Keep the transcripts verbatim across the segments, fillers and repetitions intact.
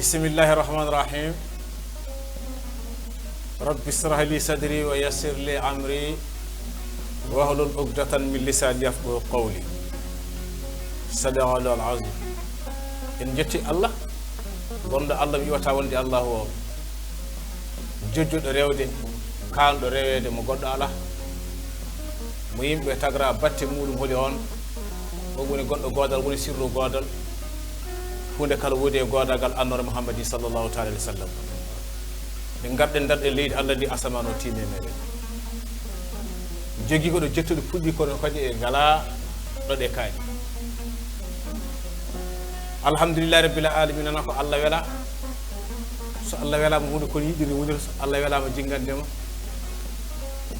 Bismillahi rahmani rahim. Rabbi israh li sadri wa yassir li amri wahlul uqdatan min lisani yafqahu qawli. Sadaqallahu al-azim. En jetti Allah, gonɗo Allah mi iwata wonde Allahu o. Jojjuɗo rewde, kaanɗo reweede mo goɗɗo alaa. Mo yimɓe tagra batte muɗum holi on. O woni gonɗo goodal, woni sirru goodal. Huunde kala woodi e goodagal annoore Muhammadi sallallahu taala alaihi wa sallam. Min ngarɗen ndarɗen leydi Allah ndi, asamaan o tiimi e meɗen. Jogii ko ɗo jettuɗo puɗɗi kono kadi e ngala ɗo ɗe kaaɗi. Alhamdulillahi rabbil alamin, nana ko Allah wela. So Allah welama huunde kono yiɗde ni wonira, so Allah welama jingande ma.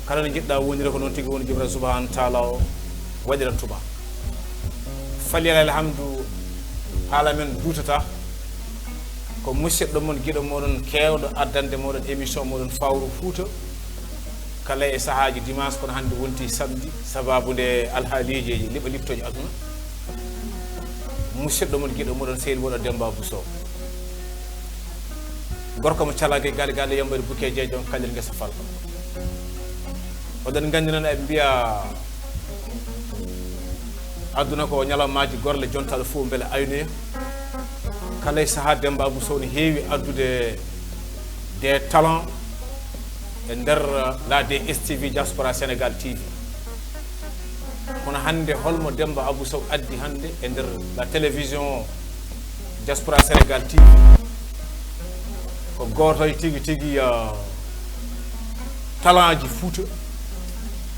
Kala no jiɗɗa wonira ko noon tigi woni, Joomiraaɗo subhanahu wa taala o waɗiran tuma. Falilal alhamdu, haala men duutata. Ko musidɗo mon, giɗo moɗon, kewɗo addande moɗon émission moɗon Fawru Fuuta. Kala e sahaaji dimanche, kono hannde wonti samedi, sababu nde alhaaliiji liɓa liɓtooji aduna. Musidɗo mon, giɗo moɗon, sehil moɗon Demba Abou Sow. Gorko mo calage galle galle yambari buke jeejo on kalel ngesa falko. Oɗon nganndi noon eɓe mbiya aduna ko ñalawmaaji gorle, jontaɗo fof mbele aynoya. Kala e sahaa Demba Abou Sow ne heewi addude des talents e nder la D S T V Diaspora Sénégal T V. Kono hannde holmo Demba Abou Sow addi hannde e nder la télévision Diaspora Sénégal T V? Ko gooto e tigi tigi, ah, talent ji Fuuta.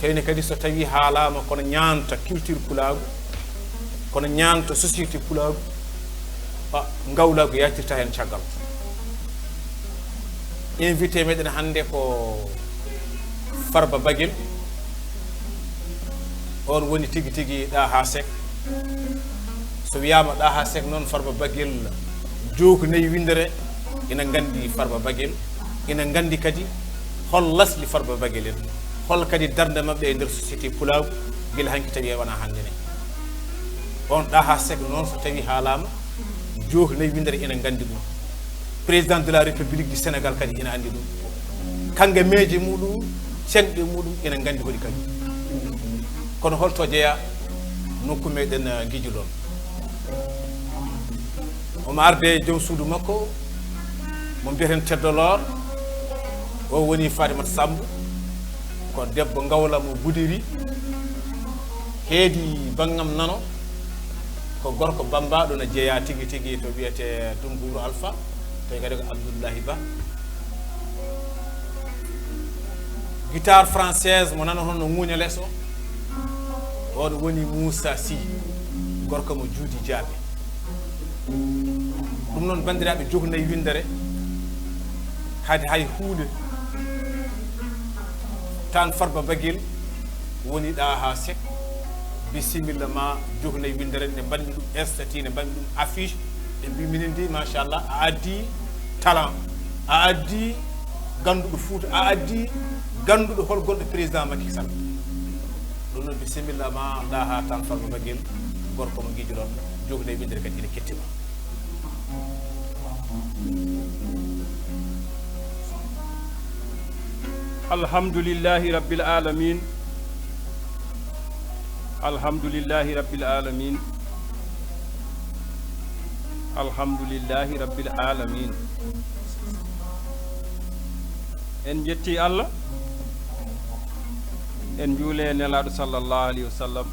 Tawni kadi so tawi haalaama kono ñaanta culture pulaagu, kono ñaanta société pulaagu, ah, ngawlaagu yaatirta heen caggal. Invité meɗen hannde ko Farba Baguel. On woni tigi tigi Ɗaha Seck. So wiyaama Ɗaha Seck noon, Farba Baguel, Jooku Nayi Winndere ina nganndi Farba Baguel, ina nganndi kadi hol lasli Farba Baguel en, hol kadi darnde maɓɓe e nder société pulaagu gila hanki tawi e wona hannde ne. On Ɗaha Seck noon, so tawi haalaama, Jooku Nayi Winndere ina nganndi ɗum. Président de la République du Sénégal kadi ina anndi ɗum. Kangameeje muɗum, ceŋɗe muɗum ina nganndi hoɗi kadi. Kono holto jeyaa nokku meɗen, eh, Ngijulon? Omo arde e joom suudu makko, mo mbiyeten Teddo Loor. O woni Fatimata Samb, ko debbo Ngawla mo Gudiri. Heedi banngam nano, ko gorko bammbaaɗo, na jeyaa tigi tigi to wiyetee Dunguru Alpha, to kadi ko Abdullahi Ba. Guitare française mo nanoton no ŋuuña les o, on woni Moussa Sy, gorko mo Juudi Jaaɓe. Ɗum noon, banndiraaɓe, Jooku Nayi Winndere, haade hay huunde, tan Farba Baguel woni Ɗaha Seck. Bisimilla ma, Jooku Nayi Winndere, ne mbaɗmi ɗum statut, ne mbaɗmi ɗum affiche, ɓe mbi minen de, machallah, a addi talent, a addi gannduɗo Fuuta, a addi gannduɗo hol gonɗo président Macky Sall. Ɗum noon, bisimilla ma, Ɗaha tan Farba Baguel, gorko mo Ngijulon, Jooku Nayi Winndere kadi ina kettima. Alhamdulillahi Rabbil Alamin. Alhamdulillahi Rabbil Alamin. Alhamdulillahi Rabbil Alamin. En jetti Allah. En njuule e Nelaaɗo sallallahu alayhi wa sallam.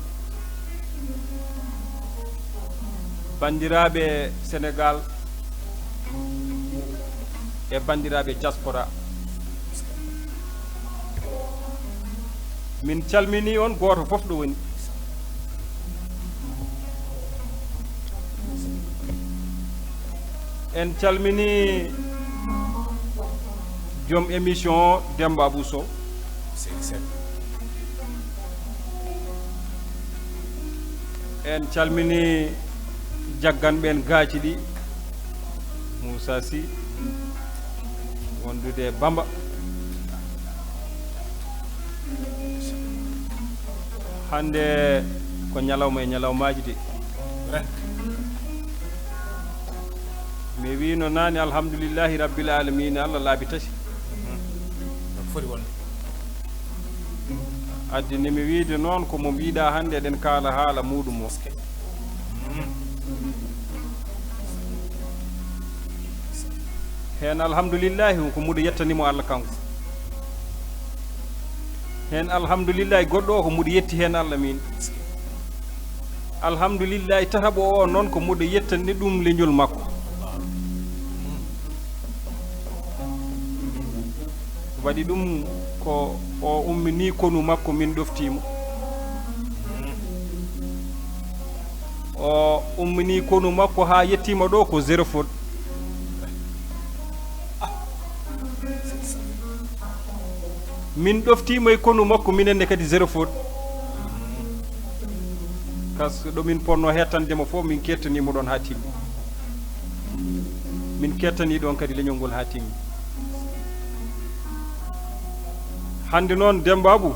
Banndiraaɓe Senegaal e banndiraaɓe diaspora, min calminii on gooto fof ɗo woni. En calminii joom émission o, Demba Abou Sow. Seydi Seck. En calminii jagganɓe en gaaci ɗi, Moussa Sy, wondude e Bamba. Hannde ko ñalawma e ñalawmaaji de. Mi wiino naane, "Alhamdulillahi Rabbil Aalamiina, Allah laabi tati." Foti wonde. Addi ni mi wiide noon ko mo mbiɗa hannde eɗen kaala haala muuɗum o. Heen alhamdulillahi ko muɗo yettani mo Allah kanko. Heen alhamdulillahi goɗɗo o ko muɗo yetti heen Allah min. Alhamdulillahi tataɓo o noon ko muɗo yettani ɗum leñol makko. Waɗi ɗum ko o ummini konu makko, min ɗoftii mo. O ummini konu makko haa yettiima ɗo ko zéro faute. Min ɗoftiima e konu makko, minen ne kadi zéro faute. Parce que ɗo min ponno hettande mo fof, min kettani mo ɗon haa timmi. Min kettani ɗon kadi leñol ngol haa timmi. Hannde noon, Demba Abu,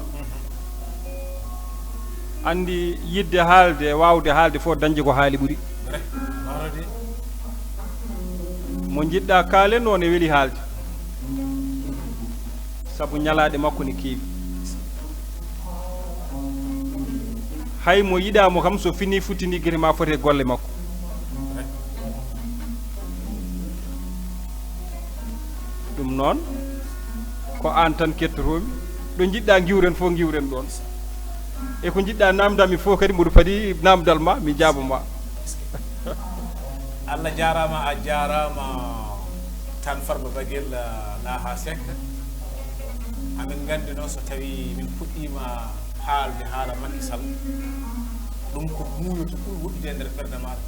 anndi yiɗde haalde, waawde haalde fof, dañde ko haali ɓuri. Mo njiɗɗa kaalen noon, e weli haalde. Sabu ñalaaɗe makko ne keewi. Hay mo yiɗaa mo kam, so fini futtini gite ma foti e golle makko. Ɗum noon, ko aan tan kettotoomi. Ɗo njiɗɗa ngiwren fof, ngiwren ɗoon. E ko njiɗɗa naamndami fof kadi, mboɗo fadi naamndal ma, mi jaaba ma. Allah jaaraama, a jaaraama tan Farba Baguel, ah, Laha Seck. Amin nganndi noon, so tawii min puɗɗiima haalde haala Macky Sall, ɗum ko muuyo to ɓuri woɗɗude e nder ɓernde maaɗa.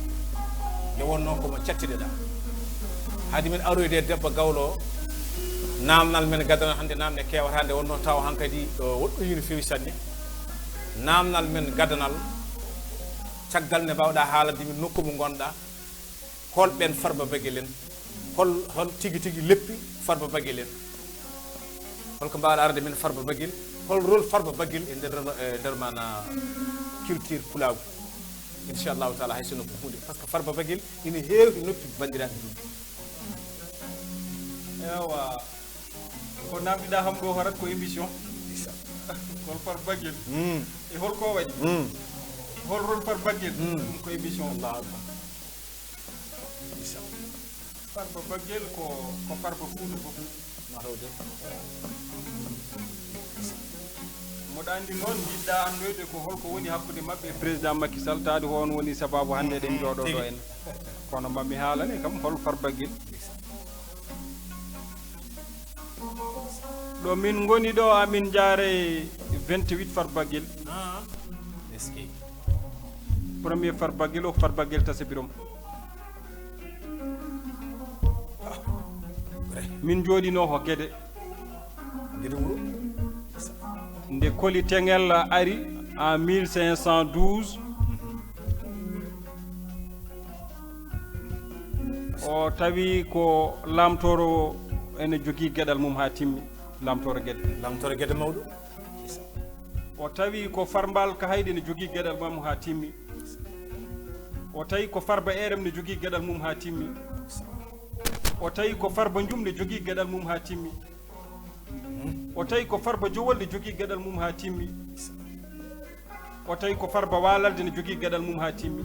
Nde wonnoo ko mo cattiɗeɗaa. Haade min aroyde e debbo Gawlo o, naamnal men gaddanal hannde, naamne keewata, nde wonnoo tawa hankadi o woɗɗoyii no feewi sanne. Naamnal men gaddanal, caggal nde mbaawɗaa haalande min nokku mo ngonɗaa, hol ɓeen Farba Baguel en, hol, hol tigi tigi leppi Farba Baguel en? Hol ko mbaawɗaa arande min Farba Baguel? Hol rôle Farba Baguel e nder, e nder maana culture pulaagu? Inchallahu taala, hay sinno ko huunde, par ce que Farba Baguel ina heewi noppi banndiraaɓe julɓe. Ewa, ko namdiɗa ham ɗo harat ko émission. Hol Farba Baguel? E hol ko waɗi? Hol rôle Farba Baguel? Ɗum ko émission. Allahu akbar. Farba Baguel ko, ko Farba Fuuta fof. Mboɗo anndi noon, njiɗɗa anndoyde ko holko woni hakkunde maɓɓe e président Macky Sall, taade ko on woni sababu hannde eɗen njooɗoo ɗo en. Kono mami haalane kam hol Farba Baguel. Ɗo min ngoni ɗo, amin njaare vingt-huit Farba Baguel. Eskey. Premier Farba Baguel o ko Farba Baguel Tasa Birom. Min jooɗinoo ko Gede. Gede wuro. Nde Koli Teŋel ari en mille cinq cent douze, o tawi ko Lamtooro ene jogii geɗal mum haa timmi, Lamtooro Gede. Lamtooro Gede mawɗo. O tawi ko Farba Baguel Kahayɗi ene jogii geɗal mum haa timmi. O tawi ko Farba Erem ene jogii geɗal mum haa timmi. O tawi ko Farba Njum ene jogii geɗal mum haa timmi. O tawi ko Farba Jowol ene jogii geɗal mum haa timmi. O tawi ko Farba Walalde ene jogii geɗal mum haa timmi.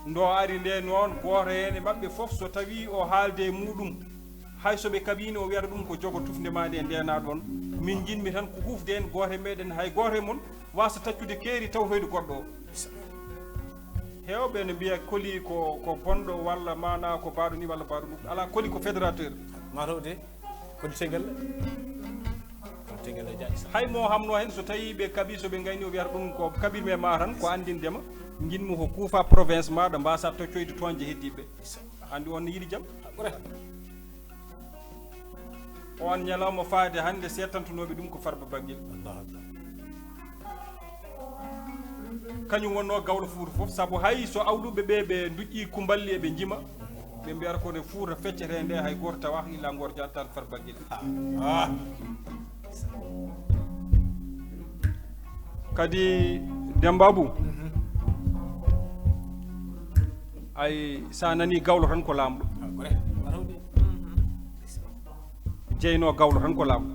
Ndo ari nde noon, gooto heen e maɓɓe fof, so tawii o haalde e muuɗum, hay so ɓe kaɓiino, o wiyata ɗum ko jogo tufnde maa nde ndeenaa ɗoon. Min njiɗmi tan ko huufde en, gooto e meɗen, hay gooto e mon waasa taccude keeri tawtoyde goɗɗo o. Heewɓe ne mbiya Koli ko, ko bonɗo walla maanaa ko baaɗo ni walla baaɗo ɗum. Alaa, Koli ko fédérateur. Mataw de, Koli Teŋel. Koli Teŋel e Jaaƴ. Hay mo hamno heen, so tawii ɓe kaɓii, so ɓe ngayni, o wiyata ɗum ko kaɓirmi e maa tan, ko anndinde ma. Njiɗmi ko kuufa province maaɗa, mbaasa taccoyde toñje heddiiɓe. Anndi on ne yiɗi jam. Ɓure. On ñalawma faade hannde, seetantunooɓe ɗum ko Farba Baguel. Allahu akbar. Kañum wonnoo Gawlo Fuuta fof, sabu hay so awluɓe ɓe, ɓe nduƴƴii kumballi eɓe njima, ɓe mbiyata ko nde Fuuta feccetee nde, hay gooto tawaaka illa Ngor Jaata tan Farba Baguel. Kadi Demba Abu, Ay, sa nani gawlo tan ko laamɗo. Jeyno gawlo tan ko laamɗo.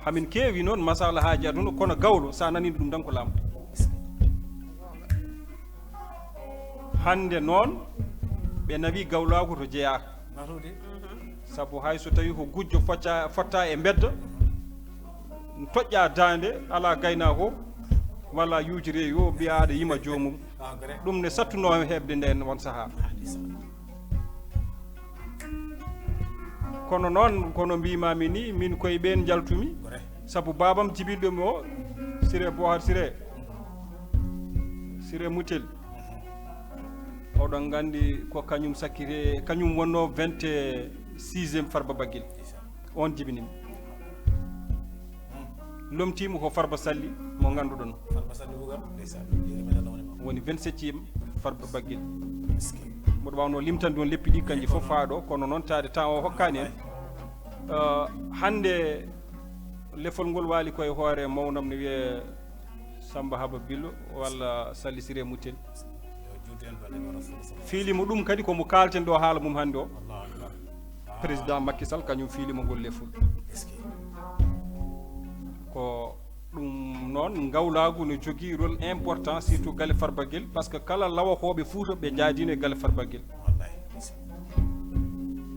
Hamin keewi noon masala haaji aduna, kono gawlo sa nani ɗum tan ko laamɗo. Hannde noon ɓe nawi gawlaagu to jeyaa. Sabu hay so tawi ko gujjo focca fotta e mbedda, toƴƴa daande, ala gaynaako walla yuujire yo mbiya aɗa yima joomum. Ɗum ne sattuno heɓde nden on sahaa. Kono noon, kono mbimami ni, min koye ɓeen njaltumi. Sabu babam jibilɗo mi o, Siré Bohar Siré, Siré Mutel. Oɗon nganndi ko kañum sakkite, kañum wonno vingt-sixième Farba Baguel. On jibinimi. Lomtiimo ko Farba Salli mo ngannduɗon. Woni vingt-septième Farba Baguel. Mboɗo waawno limtande on leppi ɗi kanji fof haa ɗo, kono noon taade temps o hokkaani en. Eh, hannde lefol ngol waali koye hoore mawnam no wiyee Samba Haba Billo walla Salli Siré Mutel. Fiili mo ɗum kadi ko mo kaalten ɗo haala mum hannde o. Président Macky Sall kañum fiili mo ngol lefol. Ko ɗum noon, ngawlaagu no jogii rôle important, surtout galle Farba Guel, parce que kala lawakooɓe Fuuta ɓe njaadiino e galle Farba Guel.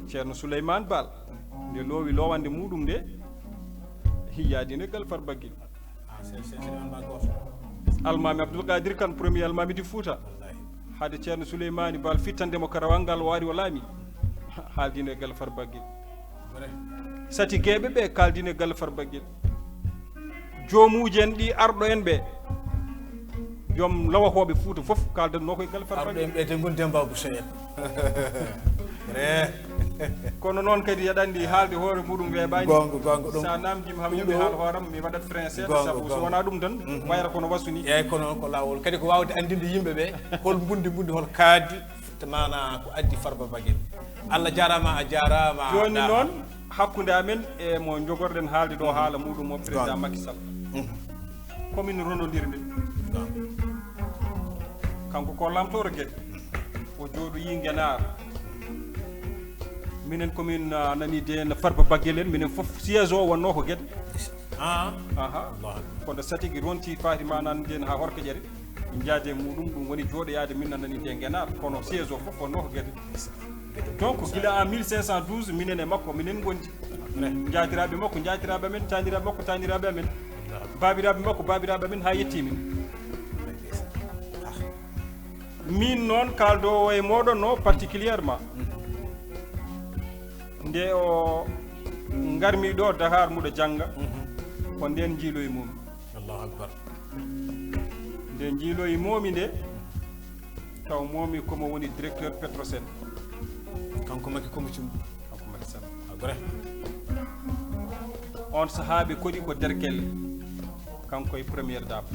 Ceerno Souleymane Baal, nde loowi lowande muɗum nde, yaadiino e galle Farba Guel. Almaami Abdoul Kadir Kane, premier almaami di Fuuta. Hade Ceerno Souleymane Baal fittande mo karawal ngal, o ari o laami. Haaldiino e galle Farba Guel. Satigeeɓe ɓe kaaldiino e galle Farba Guel. Joomuuji en ɗi arɗo en ɓe, joom lawakooɓe Fuuta fof kaaldanno ko e galle Farba Guel. Arɗo en ɓe te ngon Demba Bousso en. Kono noon kadi aɗa anndi haalde hoore muɗum weeɓaani. Goonga, goonga, ɗum. Sa namdima ham yimɓe haal hooram, mi waɗat frein seeɗa, sabu so wonaa ɗum tan, wayra kono wasuni. Eyyi, kono ko laawol. Kadi ko waawde anndinde yimɓe ɓe hol mbundi mbundi, hol kaadi, maanaa ko addi Farba Baguel. Allah jaaraama, a jaaraama. Jooni noon, hakkunde amen e mo jogorɗen haalde ɗo haala muɗum o, président Macky Sall. Komin ronondirɓe. Kanko ko lamtooro Gede. O jooɗoyi Ngenaar. Minen komin, ah, nani de no Farba Baguel en, minen fof siège o wonno ko Gede. Ah. Aha. Kono satigi ronti faati ma nan den ha horko ƴere. Min jaade muɗum, ɗum woni jooɗoyaade min nanani de Ngenaar, kono siège o fof wonno ko Gede. Donc, gila en mille cinq cent douze, minen e makko, minen ngondi. Jaatiraaɓe makko, jaatiraaɓe amen, taaniraaɓe makko, taaniraaɓe amen. Baabiraaɓe makko, baabiraaɓe amen, haa yetti min. Min noon, kaaldoowo e mooɗon o particulièrement. Nde o ngarmi ɗo Dakar, muɗo jannga, ko nden njiiloyi mum. Allahu Akbar. Nde njiiloyi moomi nde, taw moomi ko mo woni directeur Petrosen. Kanko Macky ko mo cumɗo. Kanko Macky Sall. A gore. On sahaa ɓe koɗi ko derkelle. Kanko e première dame.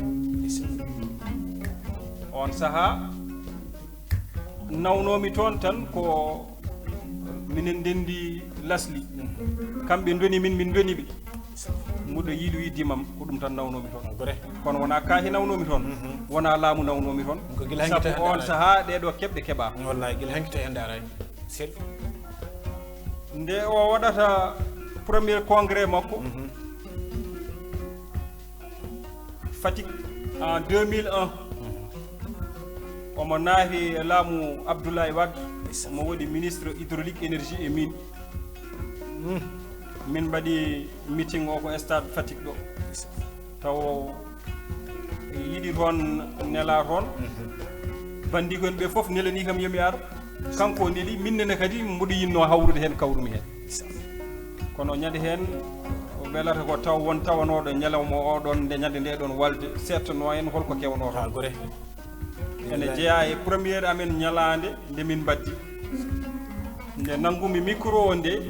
On sahaa nawnoomi toon tan ko minen ndenndi lasli. Kamɓe ndoni min, min ndoni ɓe. Muɗo yiilu yiddimam, ko ɗum tan nawnoomi toon. Kono wonaa kaahi nawnoomi toon, wonaa laamu nawnoomi toon. Sabu on sahaa ɗee ɗoo keɓɗe keɓaa. Wallaay, gila hanki to en ndaaraani. Sel. Nde o waɗata premier congrès makko, Fatick en deux mille un, omo naati e laamu Abdoulaye Wade, mo woni ministre hydraulique, énergie et mine. Min mbaɗi meeting o ko stade Fatick ɗo. Taw yiɗi toon, nela toon. Bandiko en ɓe fof nelani kam yomi ar. Kanko neli, min nene kadi mboɗo yinno hawrude heen, kawrumi heen. Kono ñande heen, o welata ko taw won tawanooɗo ñalawma o ɗon, nde ñande nde ɗon walde, seettanoo en holko kewnoo toon. Ha, gore. Ene jeyaa e première amen ñalaande nde min mbaddi. Nde nanngumi micro o nde,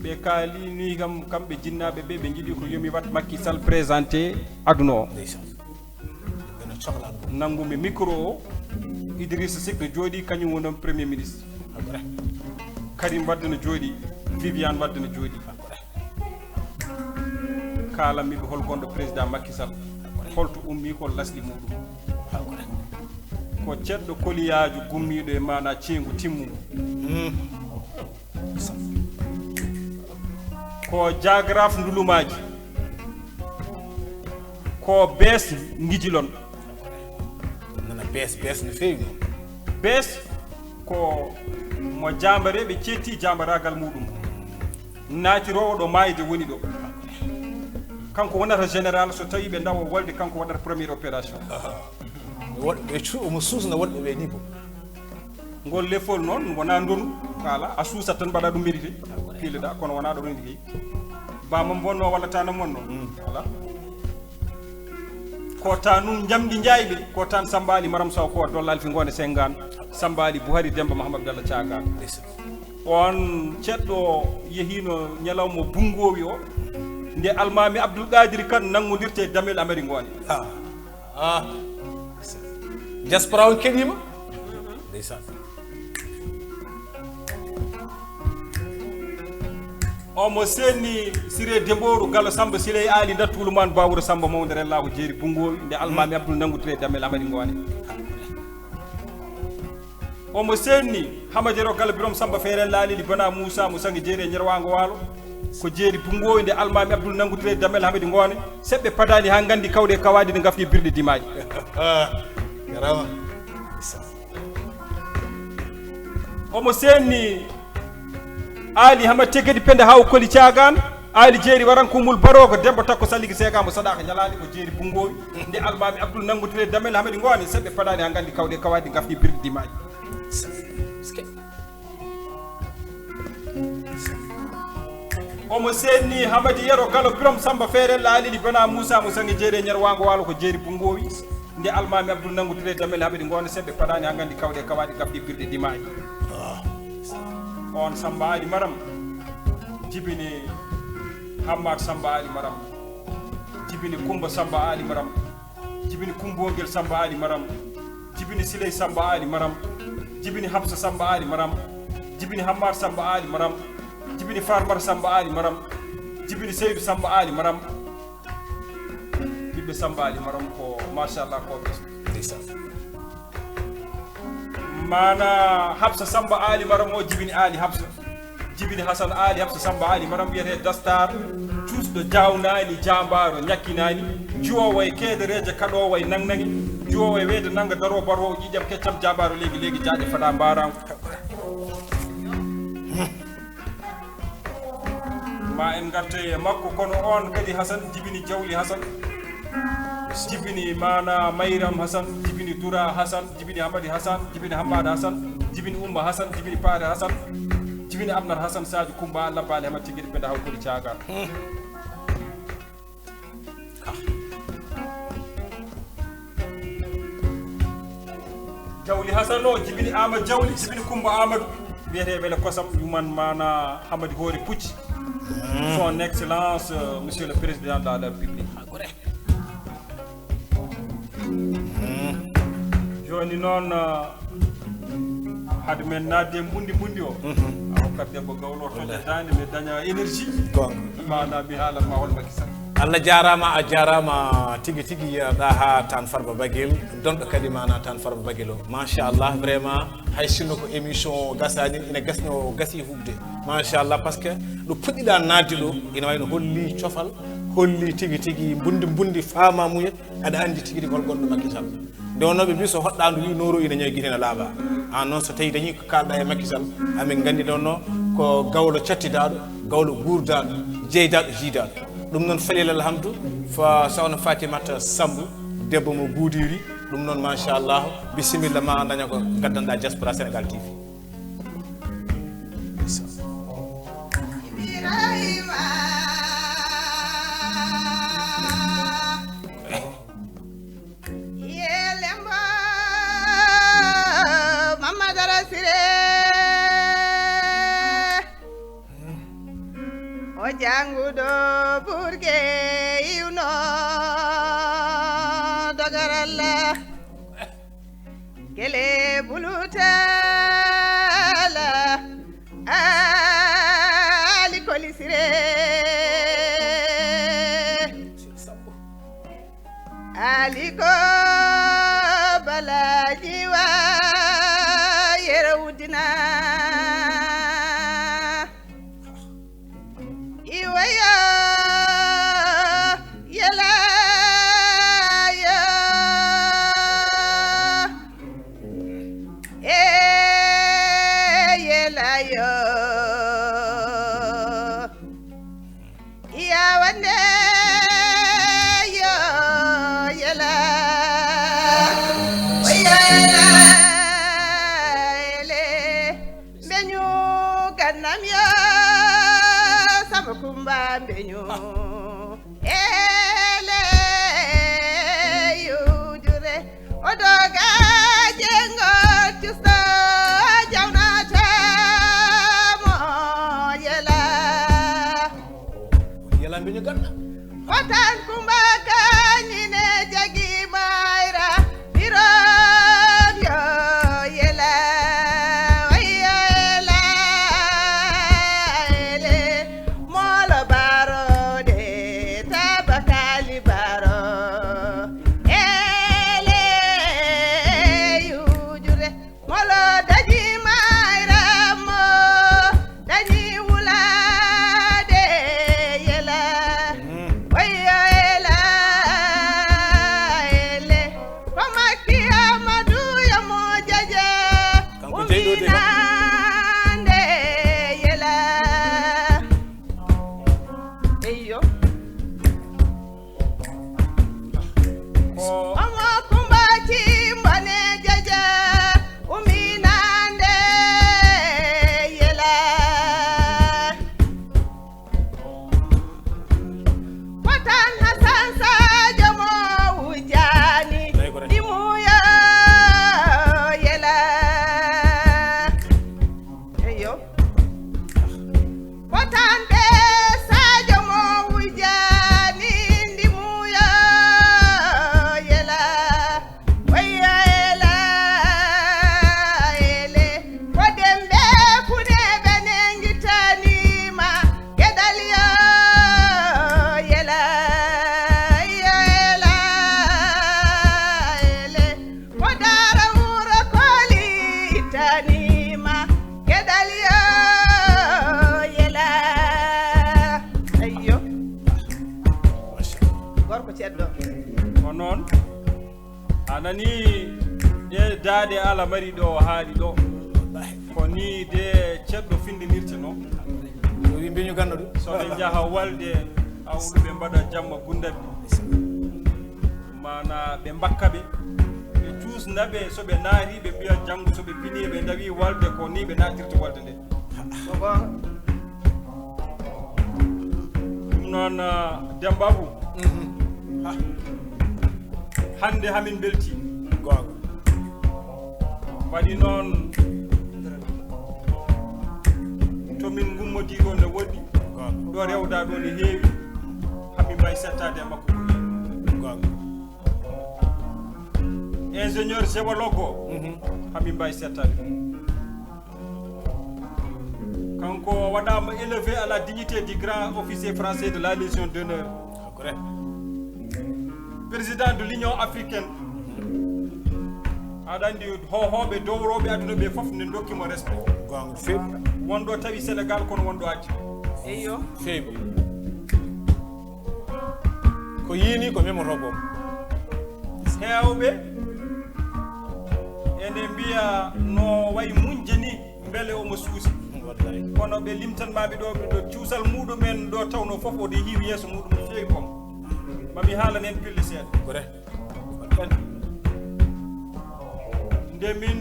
ɓe kaalini kam, kamɓe jinnaaɓe ɓe, ɓe njiɗi ko yomi waɗ Macky Sall présenté aduna o. Ndeysaan. Nanngumi micro o, Idrissa Seck no jooɗi, kañum woni premier ministre. Karim Wade no jooɗi, Viviane Wade no jooɗi. Kaalanmi ɓe hol gonɗo président Macky Sall, holto ummi, hol lasli muɗum. Ko ceɗɗo koliyaaju gummiiɗo e maanaa ceyngu timmungu. Ko jaagaraaf ndulumaaji. Ko bees ngijilon. Nana bees bees no feewi noon. Bees ko mo jaambareeɓe ceetti jaambaraagal muɗum. Naatiroowo ɗo maayde woni ɗo. Kanko wonata général so tawii ɓe ndawa wolde kanko waɗata première opération. Woɗɓe cu omo suusna woɗɓe ɓe ni ko. Ngol lefol noon wonaa ndonu. Voilà, a suusat tan mbaɗa ɗum mérité. Piileɗaa kono wonaa ɗo renndi kay. Bamam wonno walla tanam wonno. Voilà. Ko tan nun njamdi njaayɓe ko tan Samba Ali Maram Sow ko dollal fi ngoone sengaan. Samba Ali Buhari Demba Mahamad Bello Caagaan. On ceɗɗo yehiino ñalawma bunngoowi o nde almaami Abdul Qadir Kan nanngodirte damel Amari ngoone. Ah. Ah. Diaspora on keɗiima. Ndeysaan. Omo senni Siré Dembooru Galo Samba Siley Ali Ndattu Ulumaan Bawuro Samba Mawde Rellaahu Jeeri Bunngoowi nde almaami Abdul nanngudire damel Amari Ngoone. Omo senni Hamadero Galo Birom Samba Feeren Laalili Bana Muusa mo Sangi Jeeri e Ñerwaango Waalo. Ko Jeeri Bunngoowi nde almaami Abdul nanngudire damel Hamadi Ngoone. Seɓɓe padaani haa nganndi kawɗe kawaaɗi ne ngafni birɗe dimaaji. Garama. Omo senni Ali Hama Tegedi Pende Haw Koli Caagaan, Ali Jeeri Waran Kumul Baroogo, Demba Takko Salligi Seega mo Sadaaka Ñalaande ko Jeeri Bunngoowi. Nde almaami Abdul nanngudire damel Hamadi Ngoone, seɓɓe padaani haa nganndi kawɗe kawaaɗi ngafni birɗe dimaaji. Omo senni Hamadi Yero Galo Birom Samba Feere Laalili Bana Muusa mo Sangi Jeeri e Ñerwaango Waalo ko Jeeri Bunngoowi. Nde almaami Abdul nanngudire damel Hamadi Ngoone seɓɓe padaani haa nganndi kawɗe kawaaɗi gafɗi birɗe dimaaji. On Samba Ali Maram jibini Hammaat Samba Ali Maram jibini Kumba Samba Ali Maram jibini Kumbongel Samba Ali Maram jibini Siley Samba Ali Maram jibini Hafsa Samba Ali Maram jibini Hammaat Samba Ali Maram jibini Farmata Samba Ali Maram jibini Seydu Samba Ali Maram. Ɓiɓɓe Samba Ali Maram ko machallah ko ɓe. Ndeysaan. Mana Hafsa Samba Ali Maram o jibini Ali Hafsa jibini Hasan Ali Hafsa Samba Ali Maram wiyete Dastar. Cuusɗo jawnaani jambaaro ñakkinaani. Jiwoowo e keedereeje kaɗoowo e naŋnaŋi. Jiwoowo e weede nannga daroo baroowo ƴiƴam keccam jambaaro leegi leegi jaaƴe faɗa mbaaraango. Ma en ngarte e makko kono on kadi Hasan jibini Jawli Hasan jibini Mana Mayram Hasan jibini Dura Hasan jibini Hamadi Hasan jibini Hammada Hasan jibini Umma Hasan jibini Paare Hasan jibini Abnar Hasan Sadio Kumba Labbaali Hamad Tigiri Penda Haw Kuli Caagaan. Jawli Hasan o jibini Amadou Jawli jibini Kumba Amadou. Wiyete wele kosam yuman mana Hamadi Hoore Pucci. Son excellence euh, monsieur le président de la république. Joni noon euh, hade men naatde e mbundi mbundi o a hokkat debbo gawlo toƴƴa daande mi daña énergie. Gonga. Mana mi haalan ma hol Macky Sall. Allah jarama, a jarama tigi tigi. Ɗaha tan Farba Bagel donɗo kadi mana tan Farba Bagel o machallah vraiment. Hay sinno ko émission gasani ina gasno gasi hubde machallah par ce que ɗo puɗɗiɗa nadde ɗo ina wayno holli cofal holli tigi tigi mbundi mbundi famamuya. Aɗa andi tigi tigi hol gonɗo Macky Sall. Nde wonno ɓe mbi so hoɗɗandu wi noro ina ñawi guite ene laaɓa. An noon so tawi dañi ko kalɗa e Macky Sall amin gandi ɗonno ko gawlo cattidaɗo gawlo guurdaɗo jeydaɗo jiidaɗo. Ɗum noon falil alhamdu fa sohna Fatimata Sambu debbo mo guudiri. Ɗum noon machallah bisimilla ma daña ko gaddanɗa diaspora Sénégal T V. Ibrahima. Yelembo Mamadara Sire. O janguɗo burge iwno dogaralla. Gele bulutala ali kolisire. Aliko balaji wa Yo, ya wande, yo, yela. Oya, yela, ele. Mbeñu kannam yo, Samba Kumba Mbeñu. Ele yujure. O doga jengol custo jawnata mo yela. Yela mbiñu ganna. Watan Kumba Kañine jagi mayra, biron yo yela, wayo yela, ele. Molo baro de tabakali baro. Ele yujure. Molo dañi mayra mo dañi wulade yela. Wayo yela ele. Ko Makki Amadu yo mo jaja. Kanko jeyɗo de. Uminande yela. Eyyo. Omo Kumba Cimbane jaja uminande yela. Fotan Hasan Sadio mo wujani dimuyo yela. Eyyo. Fotanɓe Sadio mo wujani ndimuyo yela. Wayyo yela, ele. Ko dembe fune ɓe nengitanima. Gedal yo yela, yo yela, ele. Ko dara wuro koli tanima gedal yo yela. Ayyo. Gorko ceddo. Ko noon. A nani ɗe daaɗe ala mari ɗo o haali ɗo. Ko ni de ceddo findinirte no. O wi mbeñu ganno ɗum. So ɓe njaha walde awluɓe mbaɗa jamma gundaɓe. Mana ɓe mbakka ɓe, ɓe cuusna ɓe, so ɓe naati ɓe mbiya janngo so ɓe pini ɓe ndawi walde ko ni ɓe naatirta walde nde. Ɗum noon, ah, Demba Abu. Hannde hamin mbelti. Goonga. Waɗi noon to min ngummodii ɗo ne woɗɗi. Goonga. Ɗo rewda ɗo ne heewi. Hamin mbawi settaade e makko. Goonga. Ingénieur géologue o, hamin mbawi settaade. Kanko o waɗama élevé à la dignité du grand officier français de la Légion d'honneur. Hakkunde. Président de l'Union africaine. Aɗa andi hohoɓe dowroɓe aduna ɓe fof ne dokki mo respect. Goonga feewi. Wonɗo tawi Sénégal kono wonɗo acci. Eyyo. Feewi. Ko yini ko memoto ko. Heewɓe ene mbiya no wayi muñje ni, mbele omo suusi. Wallahi. Kono ɓe limtanmaɓe ɗo, ɓe ɗo cuusal muɗumen ɗo tawno fof o de hiwi yeeso muɗum no feewi kon. Mami haalan en pille seeɗa. Ko re. Nde min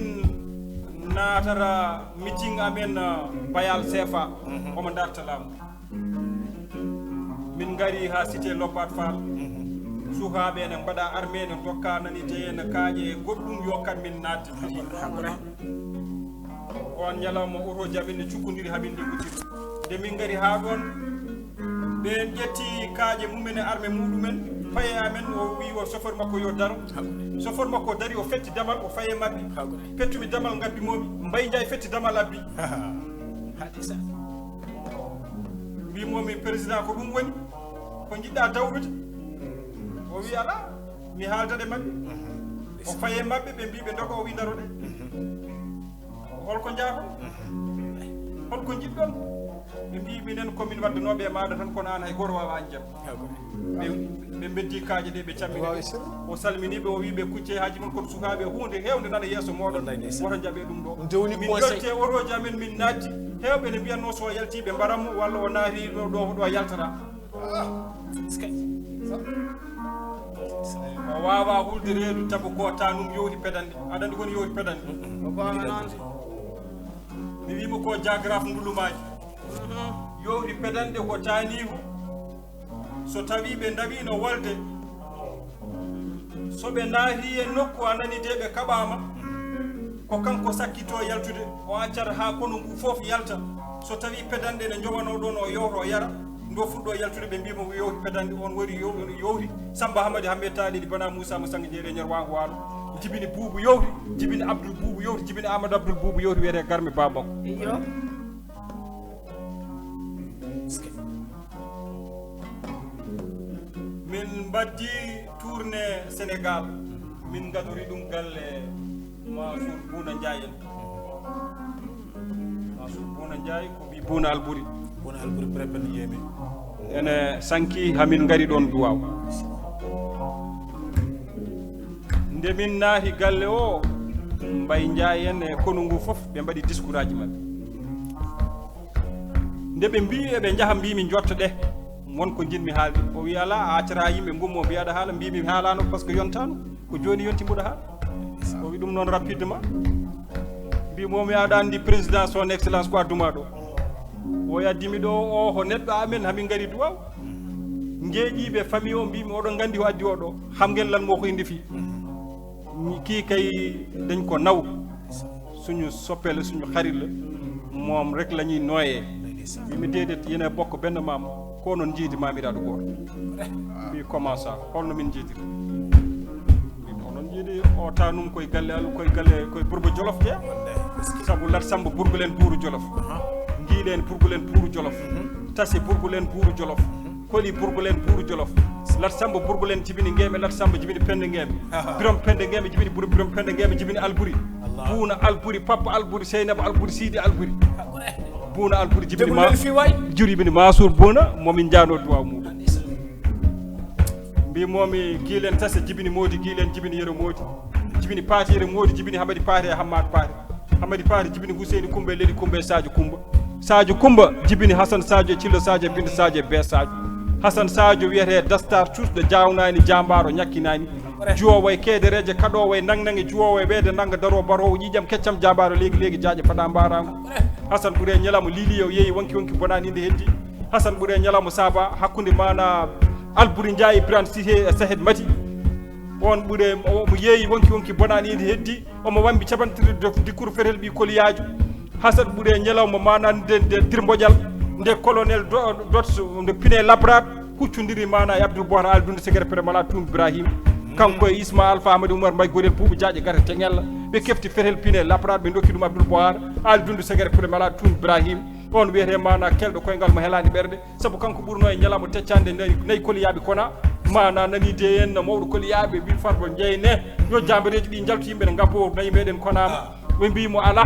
naatata meeting amen, uh, Bayal Sefa, omo darta laamu. Min ngari ha cité Lobbat Fall. Suhaaɓe ene mbaɗa armée, ne dokka nani te ene kaaƴe e goɗɗum yo kan min naatti. On ñalawma otoji amen ne cukkodiri hamin nde gutiri. Nde min ngari ha ɗon, ɓen ƴetti kaaƴe mumen e armée muɗumen, paye amen, o wi o chauffeur makko yo daro. Chauffeur makko o dari, o fetti damal, o faye maɓɓe. Pettumi damal, ngabbimomi, Mbaye Ndiaye fetti damal, abbi. Mbimomi, président, ko ɗum woni? Ko jiɗɗa dawrude? O wi, ala, mi haaldat e maɓɓe. O faye maɓɓe, ɓe mbi ɓe doga, o wi, daroɗe. Holko njaaɗon? Holko jiɗɗon? Ɓe mbi, minen ko min waddanooɓe e maaɗa tan, kono aan hay gooto waawaa aan jam. Ɓe, ɓe mbeddi kaaƴe ɗe, ɓe cammini ɓe. O salmini ɓe, o wi ɓe, kucce haaji mon kono sukaaɓe, huunde heewnde nana yeeso mooɗon. Wallaay ndeysaan. Woto njaɓe ɗum ɗo. Ɗum de woni conseil. Min jolti e otooji amen, min naatti. Heewɓe ne mbiyatnoo so o yaltii ɓe mbaran mo, walla o naati ɗo, ɗo, ɗo yaltata. O waawaa hulde reedu tabu ko taanum yowti pedannde. Aɗa anndi ko woni yowti pedannde? Mi wii mo ko jaagraaf ndulumaaji. Yowti pedannde ko taaniihu. So tawii ɓe ndawiino wolde, so ɓe naati e nokku a nani de ɓe kaɓaama, ko kanko sakkitoo yaltude, o accata haa konu ngu fof yalta. So tawii pedanɗe ne njowanoo ɗoon o yowta o yara, nde o fuɗɗoo yaltude ɓe mbii mo yowti pedanɗe, oon wari yow-, yowti Samba Hamadi Hammet Taaliɗi Bana Moussa mo Sanga Jeeri e Ñer Waango Waalo, jibini Buubu yowti, jibini Abdul Buubu yowti, jibini Amadou Abdul Buubu yowti wiyetee Garmi Baaba makko. Min mbaddi tournée Sénégal, min ngadori ɗum galle Mansour Bouna Ndiaye en. Mansour Bouna Ndiaye ko ɓii Bouna Alboury. Bouna Alboury préfet Yémé. Ene sanki hamin ngari ɗon Duwaaw. Nde min naati galle o, Mbaye Ndiaye en e konu ngu fof, ɓe mbaɗi discours aji maɓɓe. Nde ɓe mbii eɓe njaha, mbiimi njotto ɗe, won ko njiɗmi haalde. O wi alaa, a accata yimɓe ngummo mbiyaɗa haala, mbiimi mi haalaano par ce que yontaano, ko jooni yonti mbuɗa haala. O wi ɗum noon rapidement. Mbii momi aɗa anndi président son excellence ko adduma ɗo. O addimi ɗo o ko neɗɗo amen, hamin ngari Duwaaw. Njeeɗiiɓe famille o mbiimi oɗon nganndi ko addi o ɗo. Xam ngeen lan moo ko indi fii. Kii kay dañ ko naw. Suñu soppe la, suñu xarit la, moom rek la ñuy nooyee. Bi mu déedéet, yéen a bokk benn maam, koo noon njiidi maamiraadu gooto. Mbi comment ça, holno min njiidiri? Mbi onon njiidi o tanum koye galle, al koye galle, koye Burba Jolof je. Sabu Lat Samba Burgulen buuru Jolof. Ngiileen Burgulen buuru Jolof. Tasi Burgulen buuru Jolof. Koli Burgulen buuru Jolof. Lat Samba Burgulen jibini Ngeeme, Lat Samba jibini Pende Ngeeme. Birom Pende Ngeeme jibini Bur-, Birom Pende Ngeeme jibini Alburi. Buuna Alburi, Papa Alburi, Seynabu Alburi, Siidi Alburi. Buuna Alburi jibini ma-, jibini Mansour Buuna, momin jaano duwa muɗum. Mbi momi Giilen Tase jibini Moodi Giilen, jibini Yero Moodi. Jibini Paate Yero Moodi, jibini Hamadi Paate e Hammaat Paate. Hamadi Paate jibini Huseyni Kumba e Leli Kumba e Sadio Kumba. Sadio Kumba jibini Hasan Sadio e Cillo Sadio e Binta Sadio e Bee Sadio. Hasan Sadio wiyetee Dastar cuusɗo jaawnani, jaambaaro ñakkinaani. Juwoowo e keedereeje, kaɗoowo e naŋ-naŋe, juwoowo e weede nannga, daroo baroowo ƴiiƴam keccam, jaambaaro leegi leegi, jaaƴe paɗa mbaaraango. Hasan Ɓure ñalawma liili o yeeyi wonki wonki bonaani inde heddi. Hasan Ɓure ñalawma saaba hakkunde maana Alburi Njaay, Birane Sise e Sahed Mati. On Ɓure o mo yeeyi wonki wonki bonaani inde heddi. Omo wambi capanɗe tati dikkuru fetel ɓii koliyaajo. Hasan Ɓure ñalawma maana nde, nde Dirmboƴal, nde colonel Do-, Dots, nde Pine Labraat, huccondiri maana e Abdoul Bouhar Al Dunde Segere Pere Mala Tum Ibrahim. Kanko e Isma Alpha Amadou Oumar Mbaye Gorel Buubu Jaaƴe Gata Teŋel. Ɓe kefti fetel Pine Labraat, ɓe ndokki ɗum Abdoul Bouhar Al Dunde Segere Pere Mala Tum Ibrahim. On wiyetee maana kelɗo koyngal mo helaani ɓernde. Sabu kanko ɓurnoo e ñalawma teccaande nayi, nayi koliyaaɓe kona. Maana nani de en no mawɗo koliyaaɓe wi Farba Ndiaye ne. Yo jambareeji ɗi njaltu yimɓe ne ngabbo nayi meɗen konaama. Ɓe mbii mo alaa.